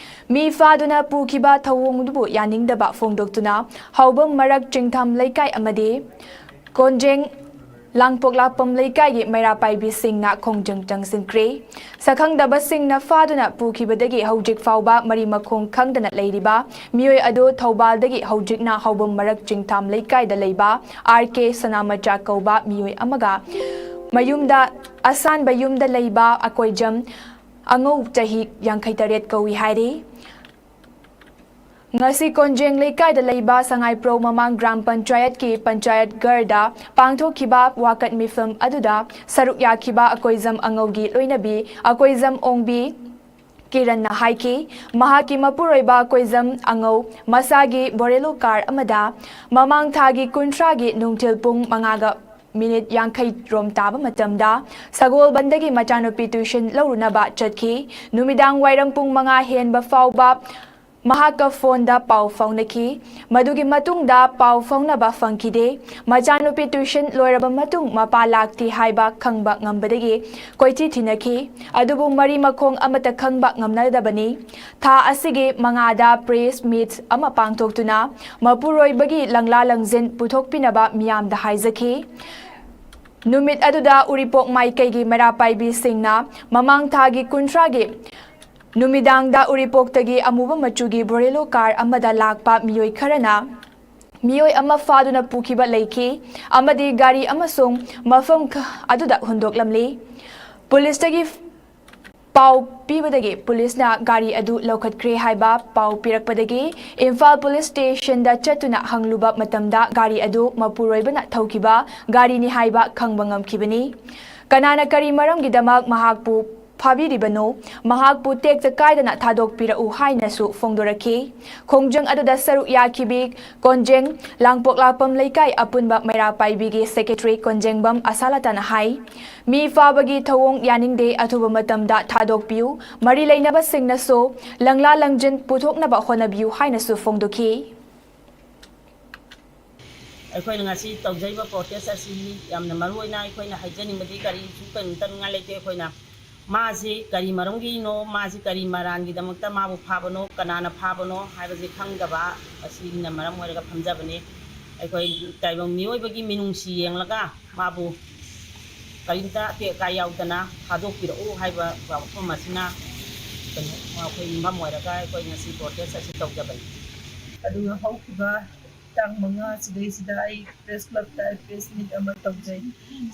ꯃꯤ ꯐꯥꯗꯨꯅ ꯄꯨꯈꯤꯕ ꯊꯧꯑꯣꯡꯗꯨꯕꯨ ꯌꯥꯅꯤꯡꯗꯕ ꯐꯣꯡꯗꯣꯛꯇꯨꯅ ꯍꯥꯎꯕꯝ ꯃꯔꯛ ꯆꯤꯡꯊꯥꯝ ꯂꯩꯀꯥꯏ ꯑꯃꯗꯤ ꯀꯣꯟꯖꯦꯡ ꯂꯥꯡꯄꯣꯛꯂꯥꯛꯄꯝ ꯂꯩꯀꯥꯏꯒꯤ ꯃꯩꯔꯥ ꯄꯥꯏꯕꯤꯁꯤꯡꯅ ꯈꯣꯡꯖꯪ ꯆꯪꯁꯤꯟꯈ꯭ꯔꯦ꯫ ꯁꯛꯈꯪꯗꯕꯁꯤꯡꯅ ꯐꯥꯗꯨꯅ ꯄꯨꯈꯤꯕꯗꯒꯤ ꯍꯧꯖꯤꯛ ꯐꯥꯎꯕ ꯃꯔꯤ ꯃꯈꯣꯡ ꯈꯪꯗꯅ ꯂꯩꯔꯤꯕ ꯃꯤꯑꯣꯏ ꯑꯗꯨ ꯊꯧꯕꯥꯜꯗꯒꯤ ꯍꯧꯖꯤꯛꯅ ꯍꯥꯎꯕꯝ ꯃꯔꯛ ꯆꯤꯡꯊꯥꯝ ꯂꯩꯀꯥꯏꯗ ꯂꯩꯕ ꯑꯥꯔ ꯀꯦ ꯁꯅꯥꯃꯆꯥ ꯀꯧꯕ ꯃꯤꯑꯣꯏ ꯑꯃꯒ ꯃꯌꯨꯝꯗ ꯑꯁꯥꯟꯕ ꯌꯨꯝꯗ ꯂꯩꯕ ꯑꯀꯣꯏꯖꯝ ꯑꯉꯧ ꯆꯍꯤ ꯌꯥꯡꯈꯩ ꯇꯔꯦꯠ ꯀꯧꯏ ꯍꯥꯏꯔꯤ꯫ ꯉꯁꯤ ꯀꯣꯟꯖꯦꯡ ꯂꯩꯀꯥꯏꯗ ꯂꯩꯕ ꯁꯉꯥꯏꯄ꯭ꯔꯧ ꯃꯃꯥꯡ ꯒ꯭ꯔꯥꯝ ꯄꯟꯆꯥꯌꯠꯀꯤ ꯄꯟꯆꯥꯌꯠ ꯒꯔꯗ ꯄꯥꯡꯊꯣꯛꯈꯤꯕ ꯋꯥꯀꯠ ꯃꯤꯐꯝ ꯑꯗꯨꯗ ꯁꯔꯨꯛ ꯌꯥꯈꯤꯕ ꯑꯀꯣꯏꯖꯝ ꯑꯉꯧꯒꯤ ꯂꯣꯏꯅꯕꯤ ꯑꯀꯣꯏꯖꯝ ꯑꯣꯡꯕꯤ ꯀꯤꯔꯟꯅ ꯍꯥꯏꯈꯤ, ꯃꯍꯥꯛꯀꯤ ꯃꯄꯨꯔꯣꯏꯕ ꯑꯀꯣꯏꯖꯝ ꯑꯉꯧ ꯃꯁꯥꯒꯤ Bolero car ꯑꯃꯗ ꯃꯃꯥꯡ ꯊꯥꯒꯤ ꯀꯨꯟꯊ꯭ꯔꯥꯒꯤ ꯅꯨꯡꯊꯤꯜ ꯄꯨꯡ ꯃꯉꯥꯒ ꯃꯤꯅꯤꯠ ꯌꯥꯡꯈꯩ ꯔꯣꯝ ꯇꯥꯕ ꯃꯇꯝꯗ ꯁꯒꯣꯜꯕꯟꯗꯒꯤ ꯃꯆꯥꯅꯨꯄꯤ tuition ꯂꯧꯔꯨꯅꯕ ꯆꯠꯈꯤ꯫ ꯅꯨꯃꯤꯗꯥꯡ ꯋꯥꯏꯔꯝ ꯄꯨꯡ ꯃꯉꯥ ꯍꯦꯟꯕ ꯐꯥꯎꯕ ꯃꯍꯥꯛꯀ phoneꯗ ꯄꯥꯎ ꯐꯥꯎꯅꯈꯤ꯫ ꯃꯗꯨꯒꯤ ꯃꯇꯨꯡꯗ ꯄꯥꯎ ꯐꯥꯎꯅꯕ ꯐꯪꯈꯤꯗꯦ꯫ ꯃꯆꯥꯅꯨꯄꯤ tuition ꯂꯣꯏꯔꯕ ꯃꯇꯨꯡ ꯃꯄꯥ ꯂꯥꯛꯇꯦ ꯍꯥꯏꯕ ꯈꯪꯕ ꯉꯝꯕꯗꯒꯤ ꯀꯣꯏꯊꯤ ꯊꯤꯅꯈꯤ꯫ ꯑꯗꯨꯕꯨ ꯃꯔꯤ ꯃꯈꯣꯡ ꯑꯃꯠꯇ ꯈꯪꯕ ꯉꯝꯅꯗꯕꯅꯤ꯫ ꯊꯥ ꯑꯁꯤꯒꯤ ꯃꯉꯥꯗ press meet ꯑꯃ ꯄꯥꯡꯊꯣꯛꯇꯨꯅ ꯃꯄꯨꯔꯣꯏꯕꯒꯤ ꯂꯪꯂꯥ ꯂꯪꯖꯤꯟ ꯄꯨꯊꯣꯛꯄꯤꯅꯕ ꯃꯤꯌꯥꯝꯗ ꯍꯥꯏꯖꯈꯤ꯫ ꯅꯨꯃꯤꯠ ꯑꯗꯨꯗ ꯎꯔꯤꯄꯣꯛ ꯃꯥꯏꯀꯩꯒꯤ ꯃꯩꯔꯥ ꯄꯥꯏꯕꯤꯁꯤꯡꯅ ꯃꯃꯥꯡ ꯊꯥꯒꯤ ꯀꯨꯟꯊ꯭ꯔꯥꯒꯤ ꯅꯨꯃꯤꯗꯥꯡꯗ ꯎꯔꯤꯄꯣꯛꯇꯒꯤ ꯑꯃꯨꯕ ꯃꯆꯨꯒꯤ ꯕꯣꯔꯦꯂꯣ ꯀꯥꯔ ꯑꯃꯗ ꯂꯥꯛꯄ ꯃꯤꯑꯣꯏ ꯈꯔꯅ ꯃꯤꯑꯣꯏ ꯑꯃ ꯐꯥꯗꯨꯅ ꯄꯨꯈꯤꯕ ꯂꯩꯈꯤ ꯑꯃꯗꯤ ꯒꯥꯔꯤ ꯑꯃꯁꯨꯡ ꯃꯐꯝ ꯈ-, ꯑꯗꯨꯗ ꯍꯨꯟꯗꯣꯛꯂꯝꯂꯤ꯫ ꯄꯨꯂꯤꯁꯇꯒꯤ ꯄꯥꯎ ꯄꯤꯕꯗꯒꯤ ꯄꯨꯂꯤꯁꯅ ꯒꯥꯔꯤ ꯑꯗꯨ ꯂꯧꯈꯠꯈ꯭ꯔꯦ ꯍꯥꯏꯕ ꯄꯥꯎ ꯄꯤꯔꯛꯄꯗꯒꯤ ꯏꯝꯐꯥꯜ ꯄꯨꯂꯤꯁ ꯁ꯭ꯇꯦꯁꯟꯗ ꯆꯠꯇꯨꯅ ꯍꯪꯂꯨꯕ ꯃꯇꯝꯗ ꯒꯥꯔꯤ ꯑꯗꯨ ꯃꯄꯨꯔꯣꯏꯕꯅ ꯊꯧꯈꯤꯕ ꯒꯥꯔꯤꯅꯤ ꯍꯥꯏꯕ ꯈꯪꯕ ꯉꯝꯈꯤꯕꯅꯤ꯫ ꯀꯅꯥꯅ ꯀꯔꯤ ꯃꯔꯝꯒꯤꯗꯃꯛ ꯃꯍꯥꯛꯄꯨ ꯐꯥꯕꯤꯔꯤꯕꯅꯣ, ꯃꯍꯥꯛꯄꯨ ꯇꯦꯛꯇ ꯀꯥꯏꯗꯅ ꯊꯥꯗꯣꯛꯄꯤꯔꯛꯎ ꯍꯥꯏꯅꯁꯨ ꯐꯣꯡꯗꯣꯔꯛꯈꯤ꯫ ꯈꯣꯡꯖꯪ ꯑꯗꯨꯗ ꯁꯔꯨꯛ ꯌꯥꯈꯤꯕꯤ ꯀꯣꯟꯖꯦꯡ ꯂꯥꯡꯄꯣꯛꯂꯥꯛꯄꯝ ꯂꯩꯀꯥꯏ ꯑꯄꯨꯟꯕ ꯃꯩꯔꯥ ꯄꯥꯏꯕꯤꯒꯤ ꯁꯦꯀ꯭ꯔꯦꯇꯔꯤ ꯀꯣꯟꯖꯦꯡꯕꯝ ꯑꯁꯥꯂꯇꯥꯅ ꯍꯥꯏ, ꯃꯤ ꯐꯥꯕꯒꯤ ꯊꯧꯑꯣꯡ ꯌꯥꯅꯤꯡꯗꯦ, ꯑꯊꯨꯕ ꯃꯇꯝꯗ ꯊꯥꯗꯣꯛꯄꯤꯌꯨ, ꯃꯔꯤ ꯂꯩꯅꯕꯁꯤꯡꯅꯁꯨ ꯂꯪꯂꯥ ꯂꯪꯖꯤꯟ ꯄꯨꯊꯣꯛꯅꯕ ꯍꯣꯠꯅꯕꯤꯌꯨ ꯍꯥꯏꯅꯁꯨ ꯐꯣꯡꯗꯣꯛꯈꯤ꯫ ꯑꯩꯈꯣꯏꯅ ꯉꯁꯤ ꯇꯧꯖꯔꯤꯕ ꯄ꯭ꯔꯣꯇꯦꯁ ꯑꯁꯤ ꯌꯥꯝꯅ ꯃꯔꯨ ꯑꯣꯏꯅ ꯑꯩꯈꯣꯏꯅ ꯍꯥꯏꯖꯅꯤꯡꯕꯗꯤ ꯀꯔꯤꯁꯨ ꯀꯔꯤꯝꯇꯅꯤꯡꯉꯥꯏ ꯂꯩꯇꯦ꯫ ꯑꯩꯈꯣꯏꯅ ꯃꯥꯁꯤ ꯀꯔꯤ ꯃꯔꯝꯒꯤꯅꯣ, ꯃꯥꯁꯤ ꯀꯔꯤ ꯃꯔꯥꯟꯒꯤꯗꯃꯛꯇ ꯃꯥꯕꯨ ꯐꯥꯕꯅꯣ, ꯀꯅꯥꯅ ꯐꯥꯕꯅꯣ ꯍꯥꯏꯕꯁꯤ ꯈꯪꯗꯕ ꯑꯁꯤꯅ ꯃꯔꯝ ꯑꯣꯏꯔꯒ ꯐꯝꯖꯕꯅꯤ꯫ ꯑꯩꯈꯣꯏ ꯇꯥꯏꯕꯪ ꯃꯤꯑꯣꯏꯕꯒꯤ ꯃꯤꯅꯨꯡꯁꯤ ꯌꯦꯡꯂꯒ ꯃꯥꯕꯨ ꯀꯔꯤꯝꯇ ꯑꯇꯦꯛ ꯑꯀꯥꯏ ꯌꯥꯎꯗꯅ ꯊꯥꯗꯣꯛꯄꯤꯔꯛꯎ ꯍꯥꯏꯕ ꯋꯥꯐꯝ ꯑꯁꯤꯅ ꯀꯩꯅꯣ, ꯑꯩꯈꯣꯏ ꯌꯨꯝꯐꯝ ꯑꯣꯏꯔꯒ ꯑꯩꯈꯣꯏ ꯉꯁꯤ ꯄ꯭ꯔꯣꯇꯦꯁ ꯑꯁꯤ ꯇꯧꯖꯕꯅꯤ꯫ ꯑꯗꯨꯒ ꯍꯧꯈꯤꯕ ꯇꯥꯡ ꯃꯉꯥ ꯁꯤꯗꯩꯁꯤꯗ ꯑꯩ ꯄ꯭ꯔꯦꯁ ꯀ꯭ꯂꯕꯇ ꯄ꯭ꯔꯦꯁ ꯃꯤꯠ ꯑꯃ ꯇꯧꯖꯩ꯫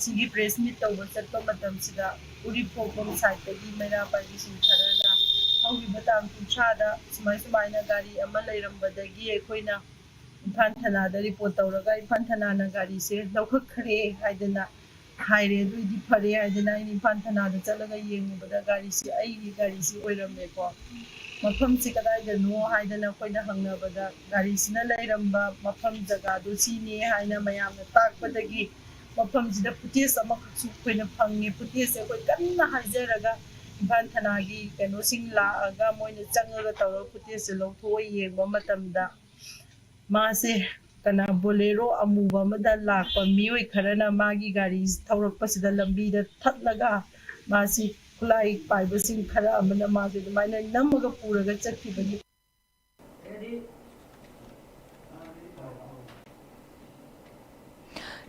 ꯁꯤꯒꯤ ꯄ꯭ꯔꯦꯁ ꯃꯤꯠ ꯇꯧꯕ ꯆꯠꯄ ꯃꯇꯝꯁꯤꯗ ꯎꯔꯤꯄꯣꯛꯂꯣꯝ ꯁꯥꯏꯠꯇꯒꯤ ꯃꯩꯔꯥ ꯄꯥꯏꯕꯤꯁꯤꯡ ꯈꯔꯅ ꯍꯧꯈꯤꯕ ꯇꯥꯡ ꯀꯨꯟꯊ꯭ꯔꯥꯗ ꯁꯨꯃꯥꯏ ꯁꯨꯃꯥꯏꯅ ꯒꯥꯔꯤ ꯑꯃ ꯂꯩꯔꯝꯕꯗꯒꯤ ꯑꯩꯈꯣꯏꯅ ꯏꯝꯐꯥꯜ ꯊꯅꯥꯗ ꯔꯤꯄꯣꯔꯠ ꯇꯧꯔꯒ ꯏꯝꯐꯥꯜ ꯊꯅꯥꯅ ꯒꯥꯔꯤꯁꯦ ꯂꯧꯈꯠꯈ꯭ꯔꯦ ꯍꯥꯏꯗꯅ ꯍꯥꯏꯔꯦ꯫ ꯑꯗꯨꯏꯗꯤ ꯐꯔꯦ ꯍꯥꯏꯗꯅ ꯑꯩꯅ ꯏꯝꯐꯥꯜ ꯊꯅꯥꯗ ꯆꯠꯂꯒ ꯌꯦꯡꯉꯨꯕꯗ ꯒꯥꯔꯤꯁꯤ ꯑꯩꯒꯤ ꯒꯥꯔꯤꯁꯤ ꯑꯣꯏꯔꯝꯃꯦꯀꯣ꯫ ꯃꯐꯝꯁꯤ ꯀꯗꯥꯏꯗꯅꯣ ꯍꯥꯏꯗꯅ ꯑꯩꯈꯣꯏꯅ ꯍꯪꯅꯕꯗ ꯒꯥꯔꯤꯁꯤꯅ ꯂꯩꯔꯝꯕ ꯃꯐꯝ ꯖꯒꯥꯗꯣ ꯁꯤꯅꯤ ꯍꯥꯏꯅ ꯃꯌꯥꯝꯅ ꯇꯥꯛꯄꯗꯒꯤ ꯃꯐꯝꯁꯤꯗ ꯐꯨꯇꯦꯖ ꯑꯃꯈꯛꯁꯨ ꯑꯩꯈꯣꯏꯅ ꯐꯪꯉꯦ꯫ ꯐꯨꯇꯦꯖꯁꯦ ꯑꯩꯈꯣꯏ ꯀꯟꯅ ꯍꯥꯏꯖꯔꯒ ꯏꯝꯐꯥꯜ ꯊꯅꯥꯒꯤ ꯀꯩꯅꯣꯁꯤꯡ ꯂꯥꯛꯑꯒ ꯃꯣꯏꯅ ꯆꯪꯉꯒ ꯇꯧꯔꯒ ꯐꯨꯇꯦꯖꯁꯦ ꯂꯧꯊꯣꯛꯑ ꯌꯦꯡꯕ ꯃꯇꯝꯗ ꯃꯥꯁꯦ ꯀꯅꯥ ꯕꯣꯂꯦꯔꯣ ꯑꯃꯨꯕ ꯑꯃꯗ ꯂꯥꯛꯄ ꯃꯤꯑꯣꯏ ꯈꯔꯅ ꯃꯥꯒꯤ ꯒꯥꯔꯤ ꯊꯧꯔꯛꯄꯁꯤꯗ ꯂꯝꯕꯤꯗ ꯊꯠꯂꯒ ꯃꯥꯁꯤ ꯈꯨꯠꯂꯥꯏ ꯄꯥꯏꯕꯁꯤꯡ ꯈꯔ ꯑꯃꯅ ꯃꯥꯁꯦ ꯑꯗꯨꯃꯥꯏꯅ ꯅꯝꯃꯒ ꯄꯨꯔꯒ ꯆꯠꯈꯤꯕꯒꯤ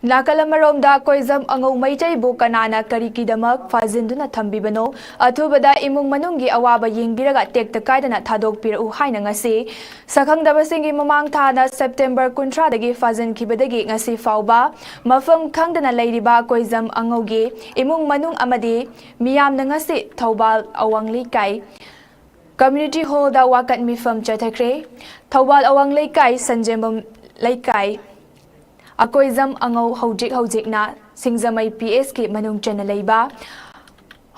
ꯅꯥꯀꯜ ꯑꯃꯔꯣꯝꯗ, ꯀꯣꯏꯖꯝ ꯑꯉꯧ ꯃꯩꯇꯩꯕꯨ ꯀꯅꯥꯅ ꯀꯔꯤꯒꯤꯗꯃꯛ ꯐꯥꯖꯤꯟꯗꯨꯅ ꯊꯝꯕꯤꯕꯅꯣ? ꯑꯊꯨꯕꯗ ꯏꯃꯨꯡ ꯃꯅꯨꯡꯒꯤ ꯑꯋꯥꯕ ꯌꯦꯡꯕꯤꯔꯒ ꯇꯦꯛꯇ ꯀꯥꯏꯗꯅ ꯊꯥꯗꯣꯛꯄꯤꯔꯛꯎ ꯍꯥꯏꯅ ꯉꯁꯤ ꯁꯛꯈꯪꯗꯕꯁꯤꯡꯒꯤ ꯃꯃꯥꯡ ꯊꯥꯅ ꯁꯦꯞꯇꯦꯝꯕꯔ ꯀꯨꯟꯊ꯭ꯔꯥꯗꯒꯤ ꯐꯥꯖꯤꯟꯈꯤꯕꯗꯒꯤ ꯉꯁꯤ ꯐꯥꯎꯕ ꯃꯐꯝ ꯈꯪꯗꯅ ꯂꯩꯔꯤꯕ ꯀꯣꯏꯖꯝ ꯑꯉꯧꯒꯤ ꯏꯃꯨꯡ ꯃꯅꯨꯡ ꯑꯃꯗꯤ ꯃꯤꯌꯥꯝꯅ ꯉꯁꯤ ꯊꯧꯕꯥꯜ ꯑꯋꯥꯡ ꯂꯩꯀꯥꯏ ꯀꯝꯃ꯭ꯌꯨꯅꯤꯇꯤ ꯍꯣꯜꯗ ꯋꯥꯀꯠ ꯃꯤꯐꯝ ꯆꯠꯊꯈ꯭ꯔꯦ꯫ ꯊꯧꯕꯥꯜ ꯑꯋꯥꯡ ꯂꯩꯀꯥꯏ, ꯁꯟꯖꯦꯝꯕꯝ ꯂꯩꯀꯥꯏ, ꯑꯀꯣꯏꯖꯝ ꯑꯉꯧ ꯍꯧꯖꯤꯛ ꯍꯧꯖꯤꯛꯅ ꯁꯤꯡꯖꯃꯩ ꯄꯤ ꯑꯦꯁꯀꯤ ꯃꯅꯨꯡ ꯆꯟꯅ ꯂꯩꯕ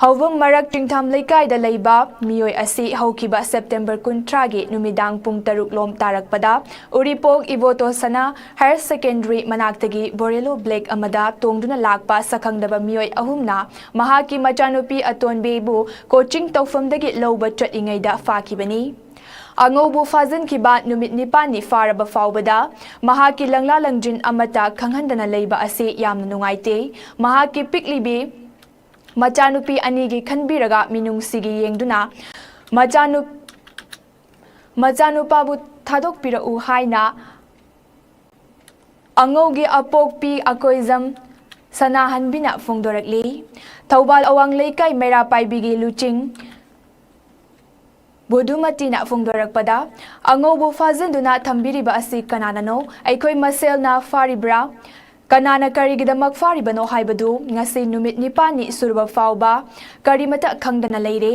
ꯍꯧꯕꯨꯝ ꯃꯔꯛ ꯆꯤꯡꯊꯥꯝ ꯂꯩꯀꯥꯏꯗ ꯂꯩꯕ ꯃꯤꯑꯣꯏ ꯑꯁꯤ ꯍꯧꯈꯤꯕ ꯁꯦꯞꯇꯦꯝꯕꯔ ꯀꯨꯟꯊ꯭ꯔꯥꯒꯤ ꯅꯨꯃꯤꯗꯥꯡ ꯄꯨꯡ ꯇꯔꯨꯛ ꯂꯣꯝ ꯇꯥꯔꯛꯄꯗ ꯎꯔꯤꯄꯣꯛ ꯏꯕꯣꯇꯣ ꯁꯅꯥ ꯍꯥꯌꯔ ꯁꯦꯀꯦꯟꯗꯔꯤ ꯃꯅꯥꯛꯇꯒꯤ ꯕꯣꯔꯦꯂꯣ ꯕ꯭ꯂꯦꯛ ꯑꯃꯗ ꯇꯣꯡꯗꯨꯅ ꯂꯥꯛꯄ ꯁꯛꯈꯪꯗꯕ ꯃꯤꯑꯣꯏ ꯑꯍꯨꯝꯅ ꯃꯍꯥꯛꯀꯤ ꯃꯆꯥꯅꯨꯄꯤ ꯑꯇꯣꯟꯕꯤꯕꯨ ꯀꯣꯆꯤꯡ ꯇꯧꯐꯝꯗꯒꯤ ꯂꯧꯕ ꯆꯠꯂꯤꯉꯩꯗ ꯐꯥꯈꯤꯕꯅꯤ꯫ ꯑꯉꯧꯕꯨ ꯐꯥꯖꯤꯟꯈꯤꯕ ꯅꯨꯃꯤꯠ ꯅꯤꯄꯥꯟꯅꯤ ꯐꯥꯔꯕ ꯐꯥꯎꯕꯗ ꯃꯍꯥꯛꯀꯤ ꯂꯪꯂꯥ ꯂꯪꯖꯤꯟ ꯑꯃꯠꯇ ꯈꯪꯍꯟꯗꯅ ꯂꯩꯕ ꯑꯁꯤ ꯌꯥꯝꯅ ꯅꯨꯡꯉꯥꯏꯇꯦ꯫ ꯃꯍꯥꯛꯀꯤ ꯄꯤꯛꯂꯤꯕꯤ ꯃꯆꯥꯅꯨꯄꯤ ꯑꯅꯤꯒꯤ ꯈꯟꯕꯤꯔꯒ ꯃꯤꯅꯨꯡꯁꯤꯒꯤ ꯌꯦꯡꯗꯨꯅ ꯃꯆꯥꯅꯨ-, ꯃꯆꯥꯅꯨꯄꯥꯕꯨ ꯊꯥꯗꯣꯛꯄꯤꯔꯛꯎ ꯍꯥꯏꯅ ꯑꯉꯧꯒꯤ ꯑꯄꯣꯛꯄꯤ ꯑꯀꯣꯏꯖꯝ ꯁꯅꯥꯍꯟꯕꯤꯅ ꯐꯣꯡꯗꯣꯔꯛꯂꯤ꯫ ꯊꯧꯕꯥꯜ ꯑꯋꯥꯡ ꯂꯩꯀꯥꯏ ꯃꯩꯔꯥ ꯄꯥꯏꯕꯤꯒꯤ ꯂꯨꯆꯤꯡ ꯕꯨꯙꯨꯃꯇꯤꯅ ꯐꯣꯡꯗꯣꯔꯛꯄꯗ, ꯑꯉꯧꯕꯨ ꯐꯥꯖꯤꯟꯗꯨꯅ ꯊꯝꯕꯤꯔꯤꯕ ꯑꯁꯤ ꯀꯅꯥꯅꯅꯣ? ꯑꯩꯈꯣꯏ ꯃꯁꯦꯜꯅ ꯐꯥꯔꯤꯕ꯭ꯔꯥ? ꯀꯅꯥꯅ ꯀꯔꯤꯒꯤꯗꯃꯛ ꯐꯥꯔꯤꯕꯅꯣ ꯍꯥꯏꯕꯗꯨ ꯉꯁꯤ ꯅꯨꯃꯤꯠ ꯅꯤꯄꯥꯟꯅꯤ ꯁꯨꯔꯕ ꯐꯥꯎꯕ ꯀꯔꯤꯃꯇ ꯈꯪꯗꯅ ꯂꯩꯔꯦ꯫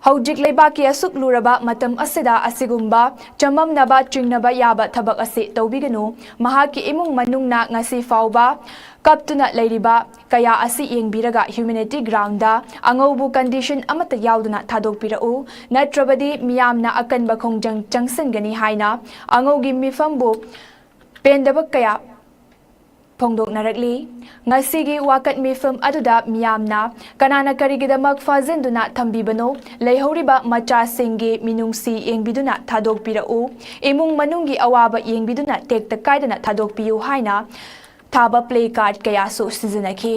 ꯍꯧꯖꯤꯛ ꯂꯩꯕꯥꯛꯀꯤ ꯑꯁꯨꯛ ꯂꯨꯔꯕ ꯃꯇꯝ ꯑꯁꯤꯗ ꯑꯁꯤꯒꯨꯝꯕ ꯆꯃꯝꯅꯕ, ꯆꯤꯡꯅꯕ ꯌꯥꯕ ꯊꯕꯛ ꯑꯁꯤ ꯇꯧꯕꯤꯒꯅꯨ꯫ ꯃꯍꯥꯛꯀꯤ ꯏꯃꯨꯡ ꯃꯅꯨꯡꯅ ꯉꯁꯤ ꯐꯥꯎꯕ ꯀꯞꯇꯨꯅ ꯂꯩꯔꯤꯕ ꯀꯌꯥ ꯑꯁꯤ ꯌꯦꯡꯕꯤꯔꯒ ꯍ꯭ꯌꯨꯃꯦꯅꯤꯇꯤ ꯒ꯭ꯔꯥꯎꯟꯗ ꯑꯉꯧꯕꯨ ꯀꯟꯗꯤꯁꯟ ꯑꯃꯠꯇ ꯌꯥꯎꯗꯅ ꯊꯥꯗꯣꯛꯄꯤꯔꯛꯎ, ꯅꯠꯇ꯭ꯔꯕꯗꯤ ꯃꯤꯌꯥꯝꯅ ꯑꯀꯟꯕ ꯈꯣꯡꯖꯪ ꯆꯪꯁꯤꯟꯒꯅꯤ ꯍꯥꯏꯅ ꯑꯉꯧꯒꯤ ꯃꯤꯐꯝꯕꯨ ꯄꯦꯟꯗꯕ ꯀꯌꯥ ꯐꯣꯡꯗꯣꯛꯅꯔꯛꯂꯤ꯫ ꯉꯁꯤꯒꯤ ꯋꯥꯀꯠ ꯃꯤꯐꯝ ꯑꯗꯨꯗ ꯃꯤꯌꯥꯝꯅ ꯀꯅꯥꯅ ꯀꯔꯤꯒꯤꯗꯃꯛ ꯐꯥꯖꯤꯟꯗꯨꯅ ꯊꯝꯕꯤꯕꯅꯣ? ꯂꯩꯍꯧꯔꯤꯕ ꯃꯆꯥꯁꯤꯡꯒꯤ ꯃꯤꯅꯨꯡꯁꯤ ꯌꯦꯡꯕꯤꯗꯨꯅ ꯊꯥꯗꯣꯛꯄꯤꯔꯛꯎ, ꯏꯃꯨꯡ ꯃꯅꯨꯡꯒꯤ ꯑꯋꯥꯕ ꯌꯦꯡꯕꯤꯗꯨꯅ ꯇꯦꯛꯇ ꯀꯥꯏꯗꯅ ꯊꯥꯗꯣꯛꯄꯤꯌꯨ ꯍꯥꯏꯅ ꯊꯥꯕ ꯄ꯭ꯂꯦ ꯀꯥꯔꯗ ꯀꯌꯥꯁꯨ ꯁꯤꯖꯤꯟꯅꯈꯤ꯫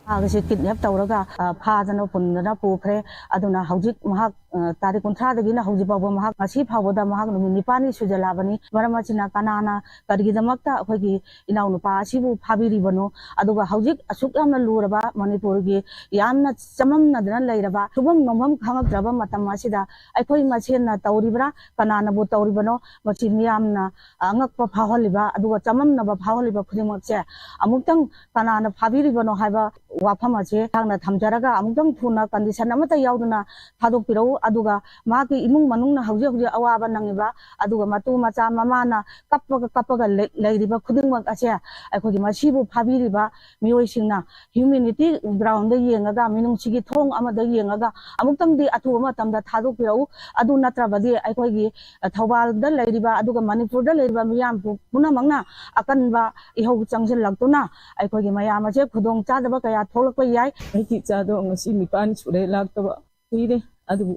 ꯑꯉꯥꯡꯁꯦ ꯀꯤꯗꯅꯦꯞ ꯇꯧꯔꯒ, ꯑ, ꯐꯥꯗꯅ ꯄꯨꯟꯗꯅ ꯄꯨꯈ꯭ꯔꯦ꯫ ꯑꯗꯨꯅ ꯍꯧꯖꯤꯛ ꯃꯍꯥꯛ ꯑ, ꯇꯥꯔꯤꯛ ꯀꯨꯟꯊ꯭ꯔꯥꯗꯒꯤꯅ ꯍꯧꯖꯤꯛ ꯐꯥꯎꯕ ꯃꯍꯥꯛ, ꯉꯁꯤ ꯐꯥꯎꯕꯗ ꯃꯍꯥꯛ ꯅꯨꯃꯤꯠ ꯅꯤꯄꯥꯜꯅꯤ ꯁꯨꯖꯜꯂꯛꯑꯕꯅꯤ꯫ ꯃꯔꯝ ꯑꯁꯤꯅ ꯀꯅꯥꯅ ꯀꯔꯤꯒꯤꯗꯃꯛꯇ ꯑꯩꯈꯣꯏꯒꯤ ꯏꯅꯥꯎꯅꯨꯄꯥ ꯑꯁꯤꯕꯨ ꯐꯥꯕꯤꯔꯤꯕꯅꯣ? ꯑꯗꯨꯒ ꯍꯧꯖꯤꯛ ꯑꯁꯨꯛ ꯌꯥꯝꯅ ꯂꯨꯔꯕ ꯃꯅꯤꯄꯨꯔꯒꯤ ꯌꯥꯝꯅ ꯆꯃꯝꯅꯗꯅ ꯂꯩꯔꯕ, ꯁꯨꯐꯝ ꯅꯣꯝꯐꯝ ꯈꯪꯉꯛꯇ꯭ꯔꯕ ꯃꯇꯝ ꯑꯁꯤꯗ ꯑꯩꯈꯣꯏ ꯃꯁꯦꯟꯅ ꯇꯧꯔꯤꯕ꯭ꯔꯥ? ꯀꯅꯥꯅꯕꯨ ꯇꯧꯔꯤꯕꯅꯣ? ꯃꯁꯤ ꯃꯤꯌꯥꯝꯅ ꯑꯉꯛꯄ ꯐꯥꯎꯍꯜꯂꯤꯕ, ꯑꯗꯨꯒ ꯆꯃꯝꯅꯕ ꯐꯥꯎꯍꯜꯂꯤꯕ ꯈꯨꯗꯤꯡꯃꯛꯁꯦ ꯑꯃꯨꯛꯇꯪ ꯀꯅꯥꯅ ꯐꯥꯕꯤꯔꯤꯕꯅꯣ ꯍꯥꯏꯕ ꯋꯥꯐꯝ ꯑꯁꯦ ꯊꯥꯡꯅ ꯊꯝꯖꯔꯒ, ꯑꯃꯨꯛꯇꯪ ꯊꯨꯅ condition ꯑꯃꯠꯇ ꯌꯥꯎꯗꯅ ꯊꯥꯗꯣꯛꯄꯤꯔꯛꯎ꯫ ꯑꯗꯨꯒ ꯃꯍꯥꯛꯀꯤ ꯏꯃꯨꯡ ꯃꯅꯨꯡꯅ ꯍꯧꯖꯤꯛ ꯍꯧꯖꯤꯛ ꯑꯋꯥꯕ ꯅꯪꯉꯤꯕ, ꯑꯗꯨꯒ ꯃꯇꯨ ꯃꯆꯥ ꯃꯃꯥꯅ ꯀꯞꯄꯒ ꯀꯞꯄꯒ ꯂꯩ-, ꯂꯩꯔꯤꯕ ꯈꯨꯗꯤꯡꯃꯛ ꯑꯁꯦ ꯑꯩꯈꯣꯏꯒꯤ ꯃꯁꯤꯕꯨ ꯐꯥꯕꯤꯔꯤꯕ ꯃꯤꯑꯣꯏꯁꯤꯡꯅ humanity ground ꯗ ꯌꯦꯡꯉꯒ, ꯃꯤꯅꯨꯡꯁꯤꯒꯤ ꯊꯣꯡ ꯑꯃꯗ ꯌꯦꯡꯉꯒ ꯑꯃꯨꯛꯇꯪꯗꯤ ꯑꯊꯨꯕ ꯃꯇꯝꯗ ꯊꯥꯗꯣꯛꯄꯤꯔꯛꯎ꯫ ꯑꯗꯨ ꯅꯠꯇ꯭ꯔꯕꯗꯤ ꯑꯩꯈꯣꯏꯒꯤ, ꯑ, ꯊꯧꯕꯥꯜꯗ ꯂꯩꯔꯤꯕ ꯑꯗꯨꯒ ꯃꯅꯤꯄꯨꯔꯗ ꯂꯩꯔꯤꯕ ꯃꯤꯌꯥꯝ ꯄꯨ-, ꯄꯨꯝꯅꯃꯛꯅ ꯑꯀꯟꯕ ꯏꯍꯧ ꯆꯪꯁꯤꯜꯂꯛꯇꯨꯅ ꯑꯩꯈꯣꯏꯒꯤ ꯃꯌꯥꯝ ꯑꯁꯦ ꯈꯨꯗꯣꯡ ꯆꯥꯗꯕ ꯀꯌꯥ ꯊꯣꯛꯂꯛꯄ ꯌꯥꯏ꯫ ꯑꯩꯒꯤ ꯏꯆꯥꯗꯣ ꯉꯁꯤ ꯅꯤꯄꯥꯟ ꯁꯨꯔꯦ ꯂꯥꯛꯇꯕ꯫ ꯀꯨꯏꯔꯦ꯫ ꯑꯗꯨꯕꯨ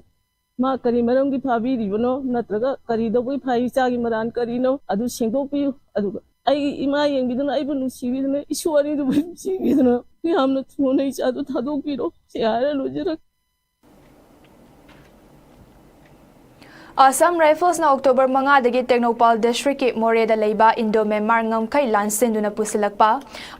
ꯃꯥ ꯀꯔꯤ ꯃꯔꯝꯒꯤ ꯐꯥꯕꯤꯔꯤꯕꯅꯣ, ꯅꯠꯇ꯭ꯔꯒ ꯀꯔꯤ ꯇꯧꯕꯒꯤ ꯐꯥꯏ, ꯏꯆꯥꯒꯤ ꯃꯔꯥꯟ ꯀꯔꯤꯅꯣ, ꯑꯗꯨ ꯁꯦꯡꯗꯣꯛꯄꯤꯌꯨ꯫ ꯑꯗꯨꯒ ꯑꯩꯒꯤ ꯏꯃꯥ ꯌꯦꯡꯕꯤꯗꯨꯅ, ꯑꯩꯕꯨ ꯅꯨꯡꯁꯤꯕꯤꯗꯨꯅ, ꯏꯁꯨ ꯑꯅꯤꯗꯨꯕꯨ ꯅꯨꯡꯁꯤꯕꯤꯗꯨꯅ ꯌꯥꯝꯅ ꯊꯨꯅ ꯏꯆꯥꯗꯨ ꯊꯥꯗꯣꯛꯄꯤꯔꯣ꯫ ꯁꯤ ꯍꯥꯏꯔ ꯂꯣꯏꯖꯔꯒꯦ꯫ ꯑꯁꯥꯝ ꯔꯥꯏꯐꯜꯁꯅ ꯑꯣꯛꯇꯣꯕꯔ ꯃꯉꯥꯗꯒꯤ ꯇꯦꯡꯅꯧꯄꯥꯜ ꯗꯤꯁꯇ꯭ꯔꯤꯛꯀꯤ ꯃꯣꯔꯦꯗ ꯂꯩꯕ ꯏꯟꯗꯣ ꯃ꯭ꯌꯥꯟꯃꯥꯔ ꯉꯝꯈꯩ ꯂꯥꯟꯁꯤꯟꯗꯨꯅ ꯄꯨꯁꯤꯜꯂꯛꯄ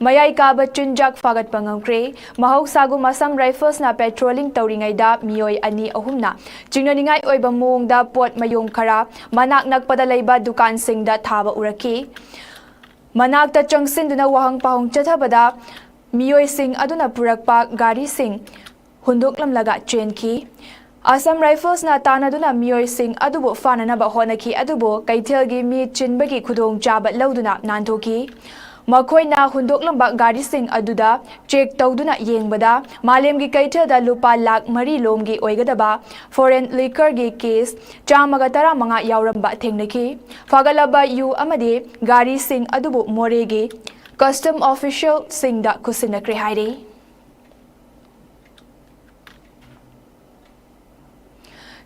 ꯃꯌꯥꯏ ꯀꯥꯕ ꯆꯤꯟꯖꯥꯛ ꯐꯥꯒꯠꯄ ꯉꯝꯈ꯭ꯔꯦ꯫ ꯃꯍꯧꯁꯥꯒꯨꯝ ꯑꯁꯥꯝ ꯔꯥꯏꯐꯜꯁꯅ ꯄꯦꯇ꯭ꯔꯣꯂꯤꯡ ꯇꯧꯔꯤꯉꯩꯗ ꯃꯤꯑꯣꯏ ꯑꯅꯤ ꯑꯍꯨꯝꯅ ꯆꯤꯡꯅꯅꯤꯡꯉꯥꯏ ꯑꯣꯏꯕ ꯃꯑꯣꯡꯗ ꯄꯣꯠ ꯃꯌꯣꯝ ꯈꯔ ꯃꯅꯥꯛ ꯅꯛꯄꯗ ꯂꯩꯕ ꯗꯨꯀꯥꯟꯁꯤꯡꯗ ꯊꯥꯕ ꯎꯔꯛꯈꯤ꯫ ꯃꯅꯥꯛꯇ ꯆꯪꯁꯤꯟꯗꯨꯅ ꯋꯥꯍꯪ ꯄꯥꯎꯍꯪ ꯆꯠꯊꯕꯗ ꯃꯤꯑꯣꯏꯁꯤꯡ ꯑꯗꯨꯅ ꯄꯨꯔꯛꯄ ꯒꯥꯔꯤꯁꯤꯡ ꯍꯨꯟꯗꯣꯛꯂꯝꯂꯒ ꯆꯦꯟꯈꯤ꯫ ꯑꯁꯥꯝ ꯔꯥꯏꯐꯜꯁꯅ ꯇꯥꯟꯅꯗꯨꯅ ꯃꯤꯑꯣꯏꯁꯤꯡ ꯑꯗꯨꯕꯨ ꯐꯥꯅꯅꯕ ꯍꯣꯠꯅꯈꯤ, ꯑꯗꯨꯕꯨ ꯀꯩꯊꯦꯜꯒꯤ ꯃꯤ ꯆꯤꯟꯕꯒꯤ ꯈꯨꯗꯣꯡꯆꯥꯕ ꯂꯧꯗꯨꯅ ꯅꯥꯟꯊꯣꯛꯈꯤ꯫ ꯃꯈꯣꯏꯅ ꯍꯨꯟꯗꯣꯛꯂꯝꯕ ꯒꯥꯔꯤꯁꯤꯡ ꯑꯗꯨꯗ ꯆꯦꯛ ꯇꯧꯗꯨꯅ ꯌꯦꯡꯕꯗ, ꯃꯥꯂꯦꯝꯒꯤ ꯀꯩꯊꯦꯜꯗ ꯂꯨꯄꯥ ꯂꯥꯈ ꯃꯔꯤ ꯂꯣꯝꯒꯤ ꯑꯣꯏꯒꯗꯕ ꯐꯣꯔꯦꯟ ꯂꯤꯀꯔꯒꯤ ꯀꯦꯁ ꯆꯥꯝꯃꯒ ꯇꯔꯥꯃꯉꯥ ꯌꯥꯎꯔꯝꯕ ꯊꯦꯡꯅꯈꯤ꯫ ꯐꯥꯒꯠꯂꯕ ꯌꯨ ꯑꯃꯗꯤ ꯒꯥꯔꯤꯁꯤꯡ ꯑꯗꯨꯕꯨ ꯃꯣꯔꯦꯒꯤ ꯀꯁꯇꯝ ꯑꯣꯐꯤꯁꯤꯌꯦꯜꯁꯤꯡꯗ ꯈꯨꯠꯁꯤꯟꯅꯈ꯭ꯔꯦ ꯍꯥꯏꯔꯤ꯫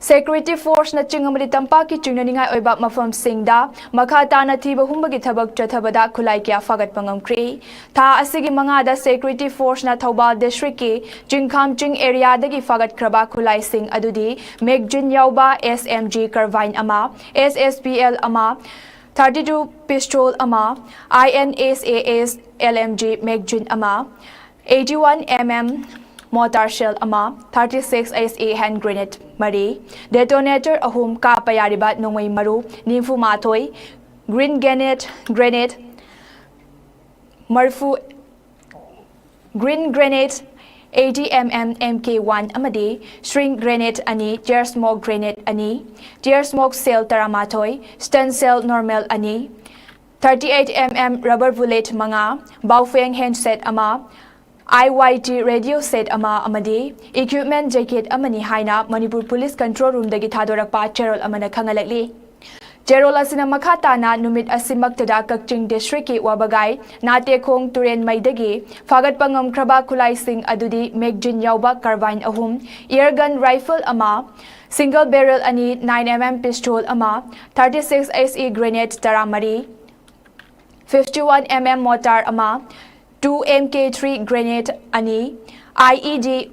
Security Force ꯅ ꯆꯤꯡ ꯑꯃꯗꯤ ꯇꯝꯄꯥꯛꯀꯤ ꯆꯤꯡꯅꯅꯤꯡꯉꯥꯏ ꯑꯣꯏꯕ ꯃꯐꯝꯁꯤꯡꯗ ꯃꯈꯥ ꯇꯥꯅ ꯊꯤꯕ ꯍꯨꯝꯕꯒꯤ ꯊꯕꯛ ꯆꯠꯊꯕꯗ ꯈꯨꯠꯂꯥꯏ ꯀꯌꯥ ꯐꯥꯒꯠꯄ ꯉꯝꯈ꯭ꯔꯦ꯫ ꯊꯥ ꯑꯁꯤꯒꯤ ꯃꯉꯥꯗ Security Force ꯅ ꯊꯧꯕꯥꯜ district ꯀꯤ ꯆꯤꯡꯈꯥꯝ ꯆꯤꯡ area ꯗꯒꯤ ꯐꯥꯒꯠꯈ꯭ꯔꯕ ꯈꯨꯠꯂꯥꯏꯁꯤꯡ ꯑꯗꯨꯗꯤ magazine ꯌꯥꯎꯕ S M G carbine ꯑꯃ, S S P L ꯑꯃ, thirty two pistol ꯑꯃ, I N S A S L M G magazine ꯑꯃ, eighty one M M mortar shell ꯑꯃ, thirty six S A hand grenade ꯃꯔꯤ, detonator ꯑꯍꯨꯝ, ꯀꯥꯞꯄ ꯌꯥꯔꯤꯕ ꯅꯣꯡꯃꯩ ꯃꯔꯨ ꯅꯤꯐꯨ ꯃꯥꯊꯣꯏ, green grenade, grenade ꯃꯔꯤꯐꯨ, green grenade eighty M M M K one ꯑꯃꯗꯤ string grenade ꯑꯅꯤ, tear smoke grenade ꯑꯅꯤ, tear smoke shell ꯇꯔꯥꯃꯥꯊꯣꯏ, stun shell normal ꯑꯅꯤ, thirty eight M M rubber bullet ꯃꯉꯥ, Baofeng handset ꯑꯃ, I Y T radio set ꯑꯃ ꯑꯃꯗꯤ equipment jacket ꯑꯃꯅꯤ ꯍꯥꯏꯅ ꯃꯅꯤꯄꯨꯔ Police Control Room ꯗꯒꯤ ꯊꯥꯗꯣꯔꯛꯄ ꯆꯦꯔꯣꯜ ꯑꯃꯅ ꯈꯪꯍꯜꯂꯛꯂꯤ꯫ ꯆꯦꯔꯣꯜ ꯑꯁꯤꯅ ꯃꯈꯥ ꯇꯥꯅ ꯅꯨꯃꯤꯠ ꯑꯁꯤꯃꯛꯇꯗ ꯀꯛꯆꯤꯡ district ꯀꯤ ꯋꯥꯕꯒꯥꯏ ꯅꯥꯇꯦꯈꯣꯡ ꯇꯨꯔꯦꯟ ꯃꯩꯗꯒꯤ ꯐꯥꯒꯠꯄ ꯉꯝꯈ꯭ꯔꯕ ꯈꯨꯠꯂꯥꯏꯁꯤꯡ ꯑꯗꯨꯗꯤ magazine ꯌꯥꯎꯕ carbine ꯑꯍꯨꯝ, air gun rifle ꯑꯃ, single barrel ꯑꯅꯤ, nine M M pistol ꯑꯃ, thirty six S E grenade ꯇꯔꯥꯃꯔꯤ, fifty one M M mortar ꯑꯃ, two M K three grenade ꯑꯅꯤ, I E D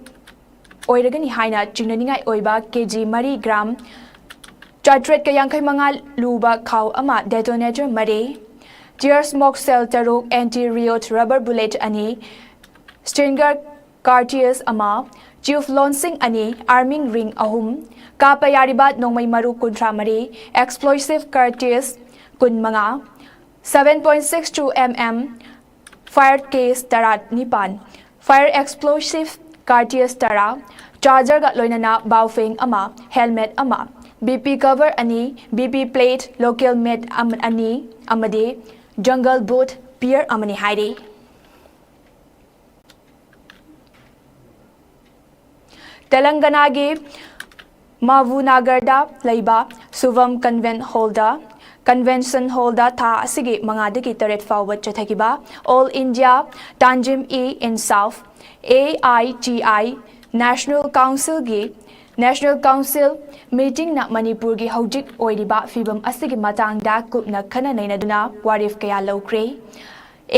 ꯑꯣꯏꯔꯒꯅꯤ ꯍꯥꯏꯅ ꯆꯤꯡꯅꯅꯤꯡꯉꯥꯏ ꯑꯣꯏꯕ K G ꯃꯔꯤ, gram ꯆꯥꯇ꯭ꯔꯦꯠꯀ ꯌꯥꯡꯈꯩ ꯃꯉꯥ ꯂꯨꯕ ꯈꯥꯎ ꯑꯃ, detonator ꯃꯔꯤ, tear smoke shell ꯇꯔꯨꯛ, anti riot rubber bullet ꯑꯅꯤ, Stinger cartridge ꯑꯃ, tube launching ꯑꯅꯤ, arming ring ꯑꯍꯨꯝ, ꯀꯥꯞꯄ ꯌꯥꯔꯤꯕ ꯅꯣꯡꯃꯩ ꯃꯔꯨ ꯀꯨꯟꯊ꯭ꯔꯥ ꯃꯔꯤ, explosive cartridge ꯀꯨꯟ ꯃꯉꯥ, seven point six two M M fire case ꯇꯔꯥꯅꯤꯄꯥꯟ, fire explosive cartridge ꯇꯔꯥ, charger ꯒ ꯂꯣꯏꯅꯅ Baofeng ꯑꯃ, helmet ꯑꯃ, B P cover ꯑꯅꯤ, B P plate, local made ꯑꯃ-, ꯑꯅꯤ ꯑꯃꯗꯤ jungle boot pair ꯑꯃꯅꯤ ꯍꯥꯏꯔꯤ꯫ ꯇꯦꯂꯪꯒꯅꯥꯒꯤ ꯃꯍꯕꯨꯕꯅꯒꯔꯗ ꯂꯩꯕ ꯁꯨꯚꯝ Convent Hall ꯗ, Convention Hall ꯗ ꯊꯥ ꯑꯁꯤꯒꯤ ꯃꯉꯥꯗꯒꯤ ꯇꯔꯦꯠ ꯐꯥꯎꯕ ꯆꯠꯊꯈꯤꯕ All India Tanzim-e-Insaf, A I T I National Council ꯒꯤ National Council meetingꯅ ꯃꯅꯤꯄꯨꯔꯒꯤ ꯍꯧꯖꯤꯛ ꯑꯣꯏꯔꯤꯕ ꯐꯤꯕꯝ ꯑꯁꯤꯒꯤ ꯃꯇꯥꯡꯗ ꯀꯨꯞꯅ ꯈꯟꯅ ꯅꯩꯅꯗꯨꯅ ꯋꯥꯔꯦꯞ ꯀꯌꯥ ꯂꯧꯈ꯭ꯔꯦ꯫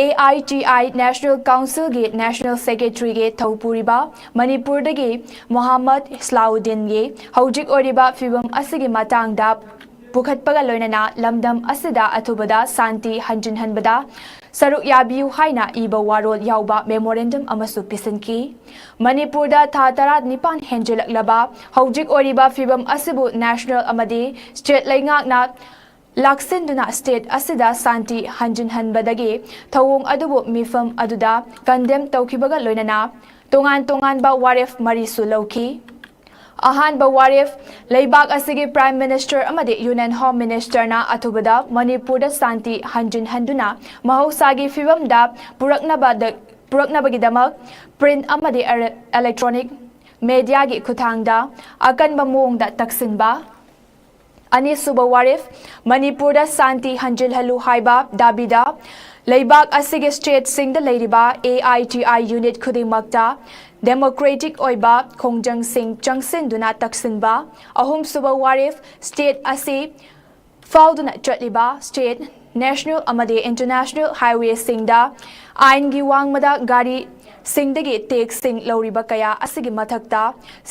A I T I National Councilꯒꯤ National Secretaryꯒꯤ ꯊꯧ ꯄꯨꯔꯤꯕ ꯃꯅꯤꯄꯨꯔꯗꯒꯤ ꯃꯣꯍꯥꯃꯗ ꯏꯁꯂꯥꯎꯗꯤꯟꯒꯤ ꯍꯧꯖꯤꯛ ꯑꯣꯏꯔꯤꯕ ꯐꯤꯕꯝ ꯑꯁꯤꯒꯤ ꯃꯇꯥꯡꯗ ꯄꯨꯈꯠꯄꯒ ꯂꯣꯏꯅꯅ ꯂꯝꯗꯝ ꯑꯁꯤꯗ ꯑꯊꯨꯕꯗ ꯁꯥꯟꯇꯤ ꯍꯟꯖꯤꯟꯍꯟꯕꯗ ꯁꯔꯨꯛ ꯌꯥꯕꯤꯌꯨ ꯍꯥꯏꯅ ꯏꯕ ꯋꯥꯔꯣꯜ ꯌꯥꯎꯕ memorandum ꯑꯃꯁꯨ ꯄꯤꯁꯤꯟꯈꯤ꯫ ꯃꯅꯤꯄꯨꯔꯗ ꯊꯥ ꯇꯔꯥꯅꯤꯄꯥꯟ ꯍꯦꯟꯖꯤꯜꯂꯛꯂꯕ ꯍꯧꯖꯤꯛ ꯑꯣꯏꯔꯤꯕ ꯐꯤꯕꯝ ꯑꯁꯤꯕꯨ national ꯑꯃꯗꯤ state ꯂꯩꯉꯥꯛꯅ ꯂꯥꯛꯁꯤꯟꯗꯨꯅ state ꯑꯁꯤꯗ ꯁꯥꯟꯇꯤ ꯍꯟꯖꯤꯟꯍꯟꯕꯗꯒꯤ ꯊꯧꯑꯣꯡ ꯑꯗꯨꯕꯨ ꯃꯤꯐꯝ ꯑꯗꯨꯗ condemn ꯇꯧꯈꯤꯕꯒ ꯂꯣꯏꯅꯅ ꯇꯣꯉꯥꯟ ꯇꯣꯉꯥꯟꯕ ꯋꯥꯔꯦꯞ ꯃꯔꯤꯁꯨ ꯂꯧꯈꯤ꯫ ꯑꯍꯥꯟꯕ ꯋꯥꯔꯦꯞ, ꯂꯩꯕꯥꯛ ꯑꯁꯤꯒꯤ Prime Minister ꯑꯃꯗꯤ Union Home Ministerꯅ ꯑꯊꯨꯕꯗ ꯃꯅꯤꯄꯨꯔꯗ ꯁꯥꯟꯇꯤ ꯍꯟꯖꯤꯟꯍꯟꯗꯨꯅ ꯃꯍꯧꯁꯥꯒꯤ ꯐꯤꯕꯝꯗ ꯄꯨꯔꯛꯅꯕꯗ-, ꯄꯨꯔꯛꯅꯕꯒꯤꯗꯃꯛ print ꯑꯃꯗꯤ ꯑꯦꯔ-, electronic mediaꯒꯤ ꯈꯨꯠꯊꯥꯡꯗ ꯑꯀꯟꯕ ꯃꯑꯣꯡꯗ ꯇꯛꯁꯤꯟꯕ꯫ ꯑꯅꯤꯁꯨꯕ ꯋꯥꯔꯦꯞ, ꯃꯅꯤꯄꯨꯔꯗ ꯁꯥꯟꯇꯤ ꯍꯟꯖꯤꯜꯍꯜꯂꯨ ꯍꯥꯏꯕ ꯗꯥꯕꯤꯗ ꯂꯩꯕꯥꯛ ꯑꯁꯤꯒꯤ stateꯁꯤꯡꯗ ꯂꯩꯔꯤꯕ A I T I unit ꯈꯨꯗꯤꯡꯃꯛꯇ democratic ꯑꯣꯏꯕ ꯈꯣꯡꯖꯪꯁꯤꯡ ꯆꯪꯁꯤꯟꯗꯨꯅ ꯇꯛꯁꯤꯟꯕ꯫ ꯑꯍꯨꯝꯁꯨꯕ ꯋꯥꯔꯦꯞ, state ꯑꯁꯤ ꯐꯥꯎꯗꯨꯅ ꯆꯠꯂꯤꯕ state, national ꯑꯃꯗꯤ international highwayꯁꯤꯡꯗ ꯑꯥꯏꯟꯒꯤ ꯋꯥꯡꯃꯗ ꯒꯥꯔꯤꯁꯤꯡꯗꯒꯤ taxꯁꯤꯡ ꯂꯧꯔꯤꯕ ꯀꯌꯥ ꯑꯁꯤꯒꯤ ꯃꯊꯛꯇ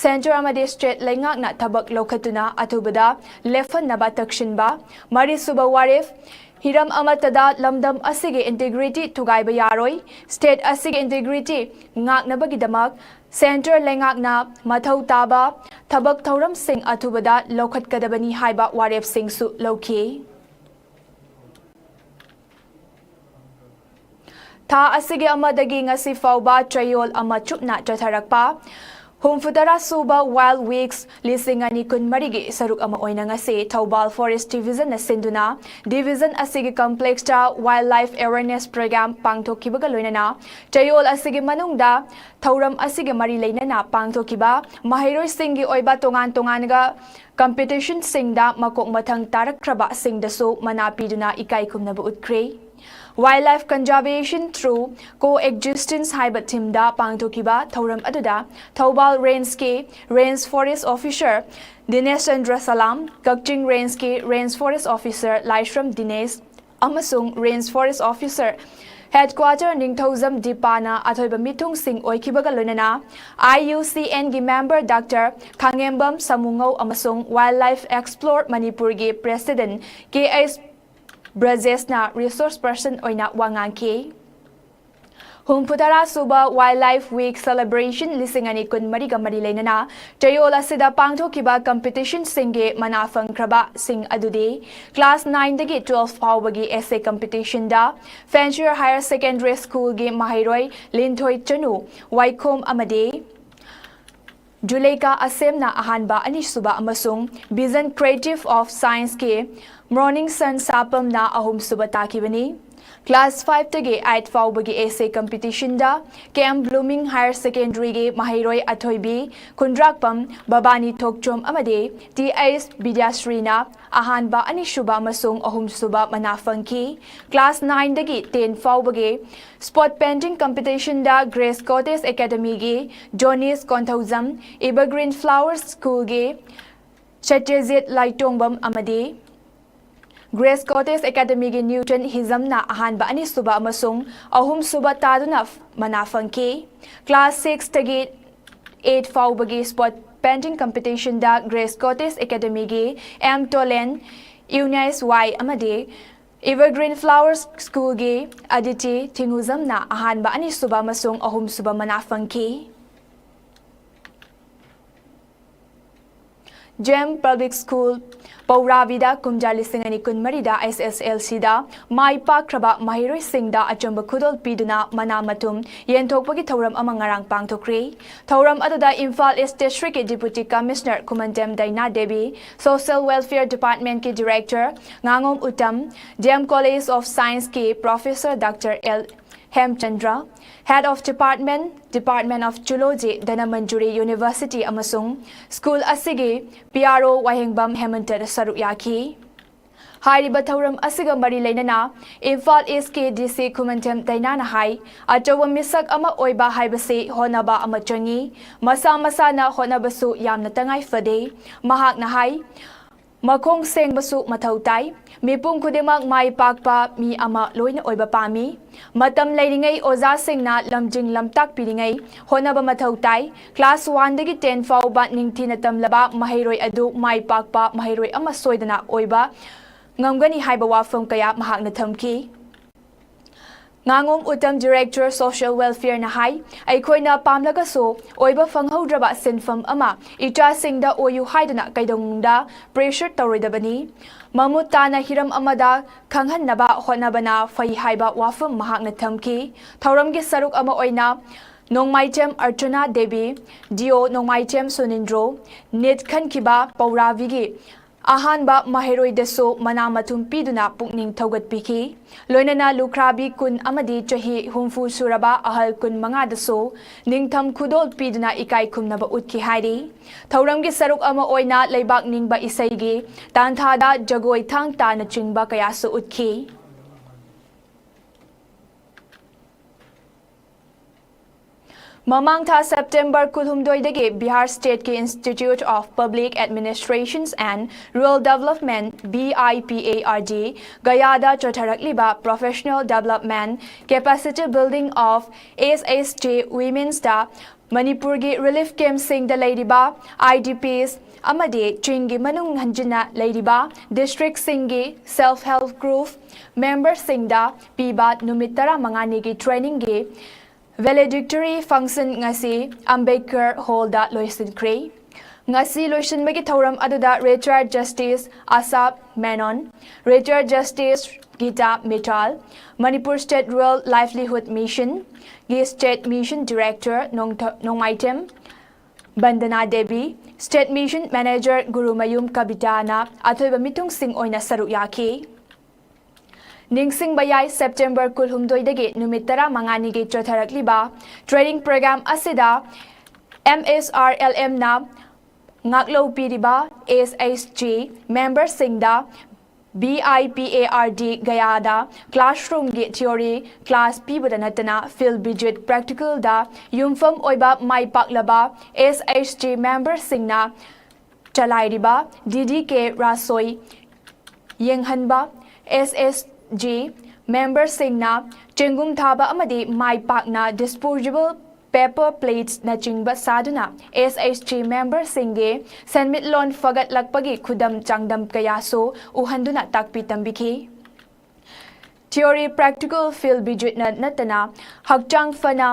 centre ꯑꯃꯗꯤ state ꯂꯩꯉꯥꯛꯅ ꯊꯕꯛ ꯂꯧꯈꯠꯇꯨꯅ ꯑꯊꯨꯕꯗ ꯂꯦꯞꯍꯟꯅꯕ ꯇꯛꯁꯤꯟꯕ꯫ ꯃꯔꯤꯁꯨꯕ ꯋꯥꯔꯦꯞ, ꯍꯤꯔꯝ ꯑꯃꯠꯇꯗ ꯂꯝꯗꯝ ꯑꯁꯤꯒꯤ integrity ꯊꯨꯒꯥꯏꯕ ꯌꯥꯔꯣꯏ, state ꯑꯁꯤꯒꯤ integrity ꯉꯥꯛꯅꯕꯒꯤꯗꯃꯛ centre ꯂꯩꯉꯥꯛꯅ ꯃꯊꯧ ꯇꯥꯕ ꯊꯕꯛ ꯊꯧꯔꯝꯁꯤꯡ ꯑꯊꯨꯕꯗ ꯂꯧꯈꯠꯀꯗꯕꯅꯤ ꯍꯥꯏꯕ ꯋꯥꯔꯦꯞꯁꯤꯡꯁꯨ ꯂꯧꯈꯤ꯫ ꯊꯥ ꯑꯁꯤꯒꯤ ꯑꯃꯗꯒꯤ ꯉꯁꯤ ꯐꯥꯎꯕ ꯆꯌꯣꯜ ꯑꯃ ꯆꯨꯞꯅ ꯆꯠꯊꯔꯛꯄ ꯍꯨꯝꯐꯨꯇꯔꯥ ꯁꯨꯕ Wild Weeks ꯂꯤꯁꯤꯡ ꯑꯅꯤ ꯀꯨꯟꯃꯔꯤꯒꯤ ꯁꯔꯨꯛ ꯑꯃ ꯑꯣꯏꯅ ꯉꯁꯤ ꯊꯧꯕꯥꯜ Forest Divisionꯅ ꯁꯤꯟꯗꯨꯅ division ꯑꯁꯤꯒꯤ complexꯇ wildlife awareness program ꯄꯥꯡꯊꯣꯛꯈꯤꯕꯒ ꯂꯣꯏꯅꯅ ꯆꯌꯣꯜ ꯑꯁꯤꯒꯤ ꯃꯅꯨꯡꯗ ꯊꯧꯔꯝ ꯑꯁꯤꯒ ꯃꯔꯤ ꯂꯩꯅꯅ ꯄꯥꯡꯊꯣꯛꯈꯤꯕ ꯃꯍꯩꯔꯣꯏꯁꯤꯡꯒꯤ ꯑꯣꯏꯕ ꯇꯣꯉꯥꯟ ꯇꯣꯉꯥꯟꯕ competitionꯁꯤꯡꯗ ꯃꯀꯣꯛ ꯃꯊꯪ ꯇꯥꯔꯛꯈ꯭ꯔꯕꯁꯤꯡꯗꯁꯨ ꯃꯅꯥ ꯄꯤꯗꯨꯅ ꯏꯀꯥꯏ ꯈꯨꯝꯅꯕ ꯎꯠꯈ꯭ꯔꯦ꯫ Wildlife Conservation Through Coexistence ꯍꯥꯏꯕ ꯊꯤꯝꯗ ꯄꯥꯡꯊꯣꯛꯈꯤꯕ ꯊꯧꯔꯝ ꯑꯗꯨꯗ ꯊꯧꯕꯥꯜ ꯔꯦꯟꯖꯀꯤ range forest officer Dinesh Chandra Salam, ꯀꯛꯆꯤꯡ ꯔꯦꯟꯖꯀꯤ range forest officer Laishram Dinesh ꯑꯃꯁꯨꯡ range forest officer headquarter Ningthoujam ꯗꯤꯄꯥꯅ ꯑꯊꯣꯏꯕ ꯃꯤꯊꯨꯡꯁꯤꯡ ꯑꯣꯏꯈꯤꯕꯒ ꯂꯣꯏꯅꯅ IUCNꯒꯤ ꯃꯦꯝꯕꯔ ꯗꯥꯛꯇꯔ ꯈꯥꯉꯦꯝꯕꯝ ꯁꯥꯃꯨꯉꯧ ꯑꯃꯁꯨꯡ ꯋꯥꯏꯜꯗꯂꯥꯏꯐ ꯑꯦꯛꯁꯄ꯭ꯂꯣꯔ ꯃꯅꯤꯄꯨꯔꯒꯤ ꯄ꯭ꯔꯦꯁꯤꯗꯦꯟꯠ ꯀꯦ ꯑꯩꯆ ꯕ꯭ꯔꯖꯦꯁꯅ ꯔꯤꯁꯣꯔꯁ ꯄꯔꯁꯟ ꯑꯣꯏꯅ ꯋꯥ ꯉꯥꯡꯈꯤ꯫ ꯍꯨꯝꯐꯨꯇꯔꯥ ꯁꯨꯕ Wildlife Week Celebration ꯂꯤꯁꯤꯡ ꯑꯅꯤ ꯀꯨꯟꯃꯔꯤꯒ ꯃꯔꯤ ꯂꯩꯅꯅ ꯆꯌꯣꯜ ꯑꯁꯤꯗ ꯄꯥꯡꯊꯣꯛꯈꯤꯕ ꯀꯝꯄꯤꯇꯤꯁꯟꯁꯤꯡꯒꯤ ꯃꯅꯥ ꯐꯪꯈ꯭ꯔꯕꯁꯤꯡ ꯑꯗꯨꯗꯤ ꯀ꯭ꯂꯥꯁ ꯅꯥꯏꯟꯗꯒꯤ ꯇꯨꯋꯦꯜꯐ ꯐꯥꯎꯕꯒꯤ essay ꯀꯝꯄꯤꯇꯤꯁꯟꯗ ꯐꯦꯟꯁꯤꯌꯔ ꯍꯥꯌꯔ ꯁꯦꯀꯦꯟꯗꯔꯤ ꯁ꯭ꯀꯨꯜꯒꯤ ꯃꯍꯩꯔꯣꯏ ꯂꯤꯟꯊꯣꯏ ꯆꯅꯨ ꯋꯥꯏꯈꯣꯝ ꯑꯃꯗꯤ ꯖꯨꯂꯦꯀꯥ ꯑꯁꯦꯝꯅ ꯑꯍꯥꯟꯕ, ꯑꯅꯤꯁꯨꯕ ꯑꯃꯁꯨꯡ Vision Creative of Scienceꯀꯤ ꯃꯣꯔꯅꯤꯡ ꯁꯟ ꯁꯥꯄꯝꯅ ꯑꯍꯨꯝꯁꯨꯕ ꯇꯥꯈꯤꯕꯅꯤ꯫ ꯀ꯭ꯂꯥꯁ ꯐꯥꯏꯚꯇꯒꯤ ꯑꯩꯠ ꯐꯥꯎꯕꯒꯤ essay ꯀꯝꯄꯤꯇꯤꯁꯟꯗ ꯀꯦꯝ ꯕ꯭ꯂꯨꯃꯤꯡ ꯍꯥꯌꯔ ꯁꯦꯀꯦꯟꯗꯔꯤꯒꯤ ꯃꯍꯩꯔꯣꯏ ꯑꯊꯣꯏꯕꯤ ꯈꯨꯟꯗ꯭ꯔꯥꯛꯄꯝ ꯕꯕꯥꯅꯤ ꯊꯣꯛꯆꯣꯝ ꯑꯃꯗꯤ ꯇꯤ ꯑꯩꯆ ꯕꯤꯗ꯭ꯌꯥꯁ꯭ꯔꯤꯅ ꯑꯍꯥꯟꯕ, ꯑꯅꯤꯁꯨꯕ ꯑꯃꯁꯨꯡ ꯑꯍꯨꯝꯁꯨꯕ ꯃꯅꯥ ꯐꯪꯈꯤ꯫ ꯀ꯭ꯂꯥꯁ ꯅꯥꯏꯟꯗꯒꯤ ꯇꯦꯟ ꯐꯥꯎꯕꯒꯤ ꯁ꯭ꯄꯣꯠ ꯄꯦꯟꯇꯤꯡ ꯀꯝꯄꯤꯇꯤꯁꯟꯗ ꯒ꯭ꯔꯦꯁ ꯀꯣꯇꯦꯖ ꯑꯦꯀꯥꯗꯃꯤꯒꯤ ꯖꯣꯅꯤꯁ ꯀꯣꯟꯊꯧꯖꯝ, ꯏꯕꯔꯒ꯭ꯔꯤꯟ ꯐ꯭ꯂꯥꯋꯔꯁ ꯁ꯭ꯀꯨꯜꯒꯤ ꯁꯇ꯭ꯌꯖꯤꯠ ꯂꯥꯏꯇꯣꯡꯕꯝ ꯑꯃꯗꯤ ꯒ꯭ꯔꯦꯁ ꯀꯣꯇꯦꯖ ꯑꯦꯀꯥꯗꯃꯤꯒꯤ ꯅ꯭ꯌꯨꯇꯟ ꯍꯤꯖꯝꯅ ꯑꯍꯥꯟꯕ, ꯑꯅꯤꯁꯨꯕ ꯑꯃꯁꯨꯡ ꯑꯍꯨꯝꯁꯨꯕ ꯇꯥꯗꯨꯅ ꯃꯅꯥ ꯐꯪꯈꯤ꯫ ꯀ꯭ꯂꯥꯁ ꯁꯤꯛꯁꯇꯒꯤ ꯑꯩꯠ ꯐꯥꯎꯕꯒꯤ ꯁ꯭ꯄꯣꯠ ꯄꯦꯟꯇꯤꯡ ꯀꯝꯄꯤꯇꯤꯁꯟꯗ ꯒ꯭ꯔꯦꯁ ꯀꯣꯇꯦꯖ ꯑꯦꯀꯥꯗꯃꯤꯒꯤ ꯑꯦꯝ ꯇꯣꯂꯦꯟ, ꯏꯎꯅꯥꯏꯁ ꯋꯥꯏ ꯑꯃꯗꯤ ꯏꯕꯔꯒ꯭ꯔꯤꯟ ꯐ꯭ꯂꯥꯋꯔꯁ ꯁ꯭ꯀꯨꯜꯒꯤ ꯑꯗꯤꯇꯤ ꯊꯤꯡꯉꯨꯖꯝꯅ ꯑꯍꯥꯟꯕ, ꯑꯅꯤꯁꯨꯕ ꯑꯃꯁꯨꯡ ꯑꯍꯨꯝꯁꯨꯕ ꯃꯅꯥ ꯐꯪꯈꯤ꯫ ꯖꯦꯝ ꯄꯕ꯭ꯂꯤꯛ ꯁ꯭ꯀꯨꯜ ꯄꯧꯔꯥꯕꯤꯗ ꯀꯨꯝꯖꯥ ꯂꯤꯁꯤꯡ ꯑꯅꯤ ꯀꯨꯟꯃꯔꯤꯗ HSLCꯗ ꯃꯥꯏ ꯄꯥꯛꯈ꯭ꯔꯕ ꯃꯍꯩꯔꯣꯏꯁꯤꯡꯗ ꯑꯆꯨꯝꯕ ꯈꯨꯗꯣꯜ ꯄꯤꯗꯨꯅ ꯃꯅꯥ ꯃꯊꯨꯝ ꯌꯦꯟꯊꯣꯛꯄꯒꯤ ꯊꯧꯔꯝ ꯑꯃ ꯉꯔꯥꯡ ꯄꯥꯡꯊꯣꯛꯈ꯭ꯔꯦ꯫ ꯊꯧꯔꯝ ꯑꯗꯨꯗ ꯏꯝꯐꯥꯜ ꯏꯁ ꯗꯤꯁꯇ꯭ꯔꯤꯛꯀꯤ deputy commissioner Khumanjam Diana Devi, social welfare ꯗꯤꯄꯥꯔꯠꯃꯦꯟꯠꯀꯤ ꯗꯤꯔꯦꯛꯇꯔ ꯉꯥꯉꯣꯝ Uttam, D M college of ꯁꯥꯏꯟꯁꯀꯤ professor doctor L Hemchandra, Head of Department, Department of Zoology, Dhanamanjuri university ꯑꯃꯁꯨꯡ ꯁ꯭ꯀꯨꯜ ꯑꯁꯤꯒꯤ ꯄꯤ ꯑꯥꯔ ꯑꯣ ꯋꯥꯍꯦꯡꯕꯝ ꯍꯦꯃꯟꯇꯗ ꯁꯔꯨꯛ ꯌꯥꯈꯤ꯫ ꯍꯥꯏꯔꯤꯕ ꯊꯧꯔꯝ ꯑꯁꯤꯒ ꯃꯔꯤ ꯂꯩꯅꯅ ꯏꯝꯐꯥꯜ ꯏꯁꯀꯤ ꯗꯤ ꯁꯤ ꯈꯨꯃꯟꯊꯦꯝ ꯗꯥꯏꯅꯥꯅ ꯍꯥꯏ, ꯑꯆꯧꯕ ꯃꯤꯁꯛ ꯑꯃ ꯑꯣꯏꯕ ꯍꯥꯏꯕꯁꯤ ꯍꯣꯠꯅꯕ ꯑꯃ ꯆꯪꯏ꯫ ꯃꯁꯥ ꯃꯁꯥꯅ ꯍꯣꯠꯅꯕꯁꯨ ꯌꯥꯝꯅ ꯇꯉꯥꯏ ꯐꯗꯦ꯫ ꯃꯍꯥꯛꯅ ꯍꯥꯏ, ꯃꯈꯣꯡ ꯁꯦꯡꯕꯁꯨ ꯃꯊꯧ ꯇꯥꯏ꯫ ꯃꯤꯄꯨꯝ ꯈꯨꯗꯤꯡꯃꯛ ꯃꯥꯏ ꯄꯥꯛꯄ ꯃꯤ ꯑꯃ ꯂꯣꯏꯅ ꯑꯣꯏꯕ ꯄꯥꯝꯃꯤ꯫ ꯃꯇꯝ ꯂꯩꯔꯤꯉꯩ ꯑꯣꯖꯥꯁꯤꯡꯅ ꯂꯝꯖꯤꯡ ꯂꯝꯇꯥꯛꯄꯤꯔꯤꯉꯩ ꯍꯣꯠꯅꯕ ꯃꯊꯧ ꯇꯥꯏ꯫ Class one ꯗꯒꯤ ten ꯐꯥꯎꯕ ꯅꯤꯡꯊꯤꯅ ꯇꯝꯂꯕ ꯃꯍꯩꯔꯣꯏ ꯑꯗꯨ ꯃꯥꯏ ꯄꯥꯛꯄ ꯃꯍꯩꯔꯣꯏ ꯑꯃ ꯁꯣꯏꯗꯅ ꯑꯣꯏꯕ ꯉꯝꯒꯅꯤ ꯍꯥꯏꯕ ꯋꯥꯐꯝ ꯀꯌꯥ ꯃꯍꯥꯛꯅ ꯊꯝꯈꯤ꯫ ꯉꯥꯉꯣꯝ ꯎꯇꯝ, Director Social Welfare ꯅ ꯍꯥꯏ, ꯑꯩꯈꯣꯏꯅ ꯄꯥꯝꯂꯒꯁꯨ ꯑꯣꯏꯕ ꯐꯪꯍꯧꯗ꯭ꯔꯕ ꯁꯤꯟꯐꯝ ꯑꯃ ꯏꯆꯥꯁꯤꯡꯗ ꯑꯣꯏꯌꯨ ꯍꯥꯏꯗꯨꯅ ꯀꯩꯗꯧꯅꯨꯡꯗ pressure ꯇꯧꯔꯣꯏꯗꯕꯅꯤ꯫ ꯃꯃꯨꯠ ꯇꯥꯅ ꯍꯤꯔꯝ ꯑꯃꯗ ꯈꯪꯍꯟꯅꯕ ꯍꯣꯠꯅꯕꯅ ꯐꯩ ꯍꯥꯏꯕ ꯋꯥꯐꯝ ꯃꯍꯥꯛꯅ ꯊꯝꯈꯤ꯫ ꯊꯧꯔꯝꯒꯤ ꯁꯔꯨꯛ ꯑꯃ ꯑꯣꯏꯅ ꯅꯣꯡꯃꯥꯏꯊꯦꯝ ꯑꯔꯆꯅꯥ ꯗꯦꯕꯤ, D O ꯅꯣꯡꯃꯥꯏꯊꯦꯝ ꯁꯨꯅꯤꯟꯗ꯭ꯔꯣ, NEET ꯈꯟꯈꯤꯕ ꯄꯧꯔꯥꯕꯤꯒꯤ ꯑꯍꯥꯟꯕ ꯃꯍꯩꯔꯣꯏꯗꯁꯨ ꯃꯅꯥ ꯃꯊꯨꯝ ꯄꯤꯗꯨꯅ ꯄꯨꯛꯅꯤꯡ ꯊꯧꯒꯠꯄꯤꯈꯤ꯫ ꯂꯣꯏꯅꯅ ꯂꯨꯈ꯭ꯔꯥꯕꯤ ꯀꯨꯟ ꯑꯃꯗꯤ ꯆꯍꯤ ꯍꯨꯝꯐꯨ ꯁꯨꯔꯕ ꯑꯍꯜ ꯀꯨꯟ ꯃꯉꯥꯗꯁꯨ ꯅꯤꯡꯊꯝ ꯈꯨꯗꯣꯜ ꯄꯤꯗꯨꯅ ꯏꯀꯥꯏ ꯈꯨꯝꯅꯕ ꯎꯠꯈꯤ ꯍꯥꯏꯔꯤ꯫ ꯊꯧꯔꯝꯒꯤ ꯁꯔꯨꯛ ꯑꯃ ꯑꯣꯏꯅ ꯂꯩꯕꯥꯛ ꯅꯤꯡꯕ ꯏꯁꯩꯒꯤ ꯇꯥꯟꯊꯥꯗ ꯖꯒꯣꯏ ꯊꯥꯡ ꯇꯥꯅꯆꯤꯡꯕ ꯀꯌꯥꯁꯨ ꯎꯠꯈꯤ꯫ ꯃꯃꯥꯡ ꯊꯥ September ꯀꯨꯟꯍꯨꯝꯗꯣꯏꯗꯒꯤ ꯕꯤꯍꯥꯔ ꯁ꯭ꯇꯦꯠꯀꯤ Institute of Public Administrations and Rural Development, B I P A R D, ꯒꯌꯥꯗ ꯆꯠꯊꯔꯛꯂꯤꯕ Professional Development Capacity Building of S H G Women's ꯗ ꯃꯅꯤꯄꯨꯔꯒꯤ relief camp ꯁꯤꯡꯗ ꯂꯩꯔꯤꯕ I D Ps ꯑꯃꯗꯤ ꯆꯤꯡꯒꯤ ꯃꯅꯨꯡ ꯍꯟꯖꯤꯟꯅ ꯂꯩꯔꯤꯕ district ꯁꯤꯡꯒꯤ self help group member ꯁꯤꯡꯗ ꯄꯤꯕ ꯅꯨꯃꯤꯠ ꯇꯔꯥꯃꯉꯥꯅꯤꯒꯤ training ꯒꯤ valedictory function ꯉꯁꯤ ꯑꯝꯕꯦꯗꯀꯔ ꯍꯣꯜꯗ ꯂꯣꯏꯁꯤꯟꯈ꯭ꯔꯦ꯫ ꯉꯁꯤ ꯂꯣꯏꯁꯤꯟꯕꯒꯤ ꯊꯧꯔꯝ ꯑꯗꯨꯗ Retired Justice Asha Menon, Retired Justice Gita Mittal, Manipur State Rural Livelihood Mission ꯒꯤ State Mission Director ꯅꯣꯡꯊ-, Nongmaithem Bandana Devi, State Mission Manager Gurumayum ꯀꯕꯤꯇꯥꯅ ꯑꯊꯣꯏꯕ ꯃꯤꯊꯨꯡꯁꯤꯡ ꯑꯣꯏꯅ ꯁꯔꯨꯛ ꯌꯥꯈꯤ꯫ ꯅꯤꯡꯁꯤꯡꯕ ꯌꯥꯏ, September ꯀꯨꯟꯍꯨꯝꯗꯣꯏꯗꯒꯤ ꯅꯨꯃꯤꯠ ꯇꯔꯥꯃꯉꯥꯅꯤꯒꯤ ꯆꯠꯊꯔꯛꯂꯤꯕ training program ꯑꯁꯤꯗ M S R L M ꯅ ꯉꯥꯛꯂꯧ ꯄꯤꯔꯤꯕ S H G member ꯁꯤꯡꯗ B I P A R D ꯒꯌꯥꯗ classroom ꯒꯤ theory class ꯄꯤꯕꯗ ꯅꯠꯇꯅ field visit practical ꯗ ꯌꯨꯝꯐꯝ ꯑꯣꯏꯕ ꯃꯥꯏ ꯄꯥꯛꯂꯕ S H G member ꯁꯤꯡꯅ ꯆꯂꯥꯏꯔꯤꯕ D D K ꯔꯥꯁꯣꯏ ꯌꯦꯡꯍꯟꯕ S H G member ꯁꯤꯡꯅ ꯆꯦꯡꯒꯨꯝ ꯊꯥꯕ ꯑꯃꯗꯤ ꯃꯥꯏ ꯄꯥꯛꯅ disposable paper plates ꯅꯆꯤꯡꯕ ꯁꯥꯗꯨꯅ S H G member ꯁꯤꯡꯒꯤ ꯁꯦꯟꯃꯤꯠꯂꯣꯟ ꯐꯒꯠꯂꯛꯄꯒꯤ ꯈꯨꯗꯝ ꯆꯥꯡꯗꯝ ꯀꯌꯥꯁꯨ ꯎꯍꯟꯗꯨꯅ ꯇꯥꯛꯄꯤ ꯇꯝꯕꯤꯈꯤ꯫ Theory practical field visit ꯅ ꯅꯠꯇꯅ ꯍꯛꯆꯥꯡ ꯐꯅ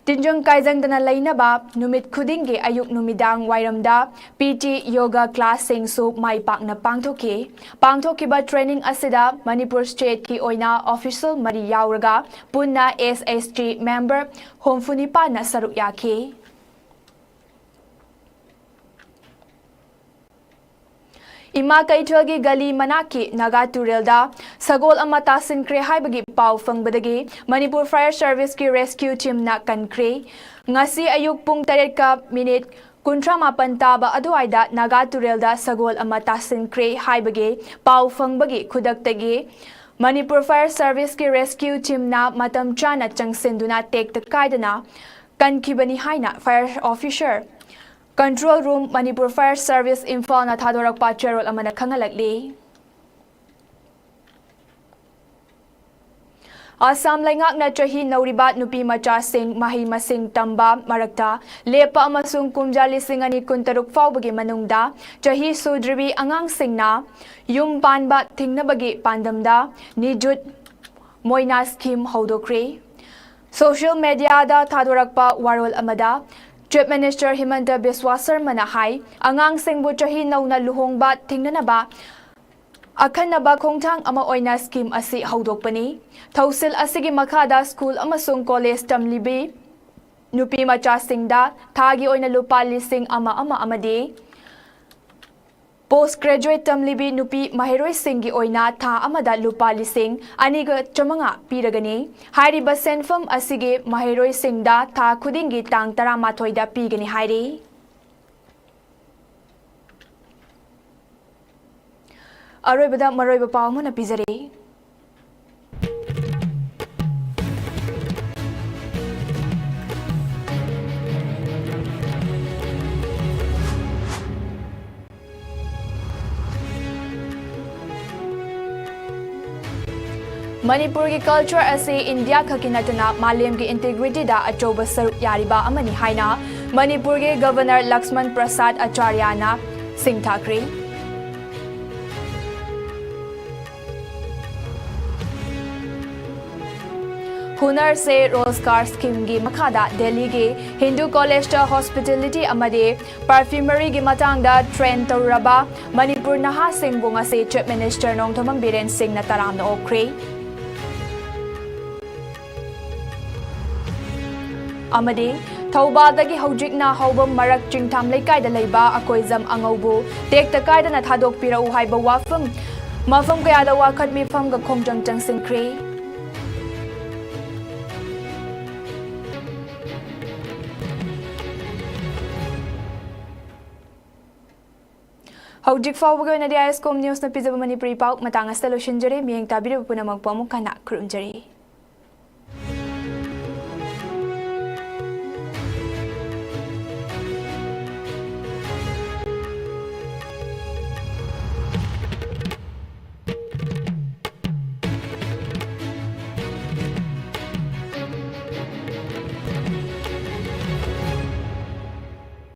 ꯇꯤꯟꯖꯪ ꯀꯥꯏꯖꯪꯗꯅ ꯂꯩꯅꯕ ꯅꯨꯃꯤꯠ ꯈꯨꯗꯤꯡꯒꯤ ꯑꯌꯨꯛ ꯅꯨꯃꯤꯗꯥꯡ ꯋꯥꯏꯔꯝꯗ P T yoga class ꯁꯤꯡꯁꯨ ꯃꯥꯏ ꯄꯥꯛꯅ ꯄꯥꯡꯊꯣꯛꯈꯤ꯫ ꯄꯥꯡꯊꯣꯛꯈꯤꯕ training ꯑꯁꯤꯗ ꯃꯅꯤꯄꯨꯔ state ꯀꯤ ꯑꯣꯏꯅ official ꯃꯔꯤ ꯌꯥꯎꯔꯒ ꯄꯨꯟꯅ S H G member ꯍꯨꯝꯐꯨ ꯅꯤꯄꯥꯟꯅ ꯁꯔꯨꯛ ꯌꯥꯈꯤ꯫ ꯏꯃꯥ ꯀꯩꯊꯦꯜꯒꯤ ꯒꯂꯤ ꯃꯅꯥꯛꯀꯤ ꯅꯥꯒꯥ ꯇꯨꯔꯦꯜꯗ ꯁꯒꯣꯜ ꯑꯃ ꯇꯥꯁꯤꯟꯈ꯭ꯔꯦ ꯍꯥꯏꯕꯒꯤ ꯄꯥꯎ ꯐꯪꯕꯗꯒꯤ ꯃꯅꯤꯄꯨꯔ Fire Service ꯀꯤ rescue team ꯅ ꯀꯟꯈ꯭ꯔꯦ꯫ ꯉꯁꯤ ꯑꯌꯨꯛ ꯄꯨꯡ ꯇꯔꯦꯠꯀ minute ꯀꯨꯟꯊ꯭ꯔꯥ ꯃꯥꯄꯟ ꯇꯥꯕ ꯑꯗꯨꯋꯥꯏꯗ ꯅꯥꯒꯥ ꯇꯨꯔꯦꯜꯗ ꯁꯒꯣꯜ ꯑꯃ ꯇꯥꯁꯤꯟꯈ꯭ꯔꯦ ꯍꯥꯏꯕꯒꯤ ꯄꯥꯎ ꯐꯪꯕꯒꯤ ꯈꯨꯗꯛꯇꯒꯤ ꯃꯅꯤꯄꯨꯔ Fire Service ꯀꯤ rescue team ꯅ ꯃꯇꯝ ꯆꯥꯅ ꯆꯪꯁꯤꯟꯗꯨꯅ ꯇꯦꯛꯇ ꯀꯥꯏꯗꯅ ꯀꯟꯈꯤꯕꯅꯤ ꯍꯥꯏꯅ Fire Officer Control Room, Manipur Fire Service, ꯏꯝꯐꯥꯜꯅ ꯊꯥꯗꯣꯔꯛꯄ ꯆꯦꯔꯣꯜ ꯑꯃꯅ ꯈꯪꯍꯜꯂꯛꯂꯤ꯫ ꯑꯁꯥꯝ ꯂꯩꯉꯥꯛꯅ ꯆꯍꯤ ꯅꯧꯔꯤꯕ ꯅꯨꯄꯤ ꯃꯆꯥꯁꯤꯡ ꯃꯍꯩ ꯃꯁꯤꯡ ꯇꯝꯕ ꯃꯔꯛꯇ ꯂꯦꯞꯄ ꯑꯃꯁꯨꯡ ꯀꯨꯝꯖꯥ ꯂꯤꯁꯤꯡ ꯑꯅꯤ ꯀꯨꯟꯇꯔꯨꯛ ꯐꯥꯎꯕꯒꯤ ꯃꯅꯨꯡꯗ ꯆꯍꯤ ꯁꯨꯗ꯭ꯔꯤꯕꯤ ꯑꯉꯥꯡꯁꯤꯡꯅ ꯌꯨꯝ ꯄꯥꯟꯕ ꯊꯤꯡꯅꯕꯒꯤ ꯄꯥꯟꯗꯝꯗ ꯅꯤꯖꯨꯠ ꯃꯣꯏꯅꯥ scheme ꯍꯧꯗꯣꯛꯈ꯭ꯔꯦ꯫ Social media ꯗ ꯊꯥꯗꯣꯔꯛꯄ ꯋꯥꯔꯣꯜ ꯑꯃꯗ Chief Minister ꯍꯤꯃꯟꯇ ꯕꯤꯁ꯭ꯋꯥ ꯁꯔꯃꯅ ꯍꯥꯏ, ꯑꯉꯥꯡꯁꯤꯡꯕꯨ ꯆꯍꯤ ꯅꯧꯅ ꯂꯨꯍꯣꯡꯕ ꯊꯤꯡꯅꯅꯕ ꯑꯈꯟꯅꯕ ꯈꯣꯡꯊꯥꯡ ꯑꯃ ꯑꯣꯏꯅ scheme ꯑꯁꯤ ꯍꯧꯗꯣꯛꯄꯅꯤ꯫ ꯊꯧꯁꯤꯜ ꯑꯁꯤꯒꯤ ꯃꯈꯥꯗ school ꯑꯃꯁꯨꯡ college ꯇꯝꯂꯤꯕꯤ ꯅꯨꯄꯤ ꯃꯆꯥꯁꯤꯡꯗ ꯊꯥꯒꯤ ꯑꯣꯏꯅ ꯂꯨꯄꯥ ꯂꯤꯁꯤꯡ ꯑꯃ ꯑꯃ ꯑꯃꯗꯤ post graduate ꯇꯝꯂꯤꯕꯤ ꯅꯨꯄꯤ ꯃꯍꯩꯔꯣꯏꯁꯤꯡꯒꯤ ꯑꯣꯏꯅ ꯊꯥ ꯑꯃꯗ ꯂꯨꯄꯥ ꯂꯤꯁꯤꯡ ꯑꯅꯤꯒ ꯆꯥꯃꯉꯥ ꯄꯤꯔꯒꯅꯤ꯫ ꯍꯥꯏꯔꯤꯕ ꯁꯦꯟꯐꯝ ꯑꯁꯤꯒꯤ ꯃꯍꯩꯔꯣꯏꯁꯤꯡꯗ ꯊꯥ ꯈꯨꯗꯤꯡꯒꯤ ꯇꯥꯡ ꯇꯔꯥꯃꯥꯊꯣꯏꯗ ꯄꯤꯒꯅꯤ ꯍꯥꯏꯔꯤ꯫ ꯑꯔꯣꯏꯕꯗ ꯃꯔꯨꯑꯣꯏꯕ ꯄꯥꯎ ꯑꯃꯅ ꯄꯤꯖꯔꯤ꯫ ꯃꯅꯤꯄꯨꯔꯒꯤ culture ꯑꯁꯤ ꯏꯟꯗꯤꯌꯥ ꯈꯛꯀꯤ ꯅꯠꯇꯅ ꯃꯥꯂꯦꯝꯒꯤ integrityꯗ ꯑꯆꯧꯕ ꯁꯔꯨꯛ ꯌꯥꯔꯤꯕ ꯑꯃꯅꯤ ꯍꯥꯏꯅ ꯃꯅꯤꯄꯨꯔꯒꯤ Governor ꯂꯛꯁꯃꯟ ꯄ꯭ꯔꯁꯥꯗ ꯑꯆꯥꯔꯌꯥꯅ ꯁꯤꯡꯊꯥꯈ꯭ꯔꯦ꯫ ꯍꯨꯅꯔ ꯁꯦ ꯔꯣꯖꯒꯥꯔ schemeꯒꯤ ꯃꯈꯥꯗ ꯗꯦꯜꯂꯤꯒꯤ ꯍꯤꯟꯗꯨ ꯀꯣꯂꯦꯖꯇ hospitality ꯑꯃꯗꯤ perfumeryꯒꯤ ꯃꯇꯥꯡꯗ train ꯇꯧꯔꯨꯔꯕ ꯃꯅꯤꯄꯨꯔ ꯅꯍꯥꯁꯤꯡꯕꯨ ꯉꯁꯤ Chief Minister ꯅꯣꯡꯊꯣꯝꯕꯝ ꯕꯤꯔꯦꯟ ꯁꯤꯡꯅ ꯇꯔꯥꯝꯅ ꯑꯣꯛꯈ꯭ꯔꯦ꯫ ꯑꯃꯗꯤ ꯊꯧꯕꯥꯜꯗꯒꯤ ꯍꯧꯖꯤꯛꯅ ꯍꯧꯕ ꯃꯔꯛ ꯆꯤꯡꯊꯥꯝ ꯂꯩꯀꯥꯏꯗ ꯂꯩꯕ ꯑꯀꯣꯏꯖꯝ ꯑꯉꯧꯕꯨ ꯇꯦꯛꯇ ꯀꯥꯏꯗꯅ ꯊꯥꯗꯣꯛꯄꯤꯔꯛꯎ ꯍꯥꯏꯕ ꯋꯥꯐꯝ ꯃꯐꯝ ꯀꯌꯥꯗ ꯋꯥꯀꯠ ꯃꯤꯐꯝꯒ ꯈꯣꯡꯖꯪ ꯆꯪꯁꯤꯟꯈ꯭ꯔꯦ꯫ ꯍꯧꯖꯤꯛ ꯐꯥꯎꯕꯒꯤ ꯑꯣꯏꯅꯗꯤ ISCOM Newsꯅ ꯄꯤꯖꯕ ꯃꯅꯤꯄꯨꯔꯤ ꯄꯥꯎ ꯃꯇꯥꯡ ꯑꯁꯤꯗ ꯂꯣꯏꯁꯤꯟꯖꯔꯦ꯫ ꯃꯤꯠꯌꯦꯡ ꯇꯥꯕꯤꯔꯤꯕ ꯄꯨꯝꯅꯃꯛꯄꯨ ꯑꯃꯨꯛ ꯍꯟꯅ ꯈꯨꯔꯨꯝꯖꯔꯤ꯫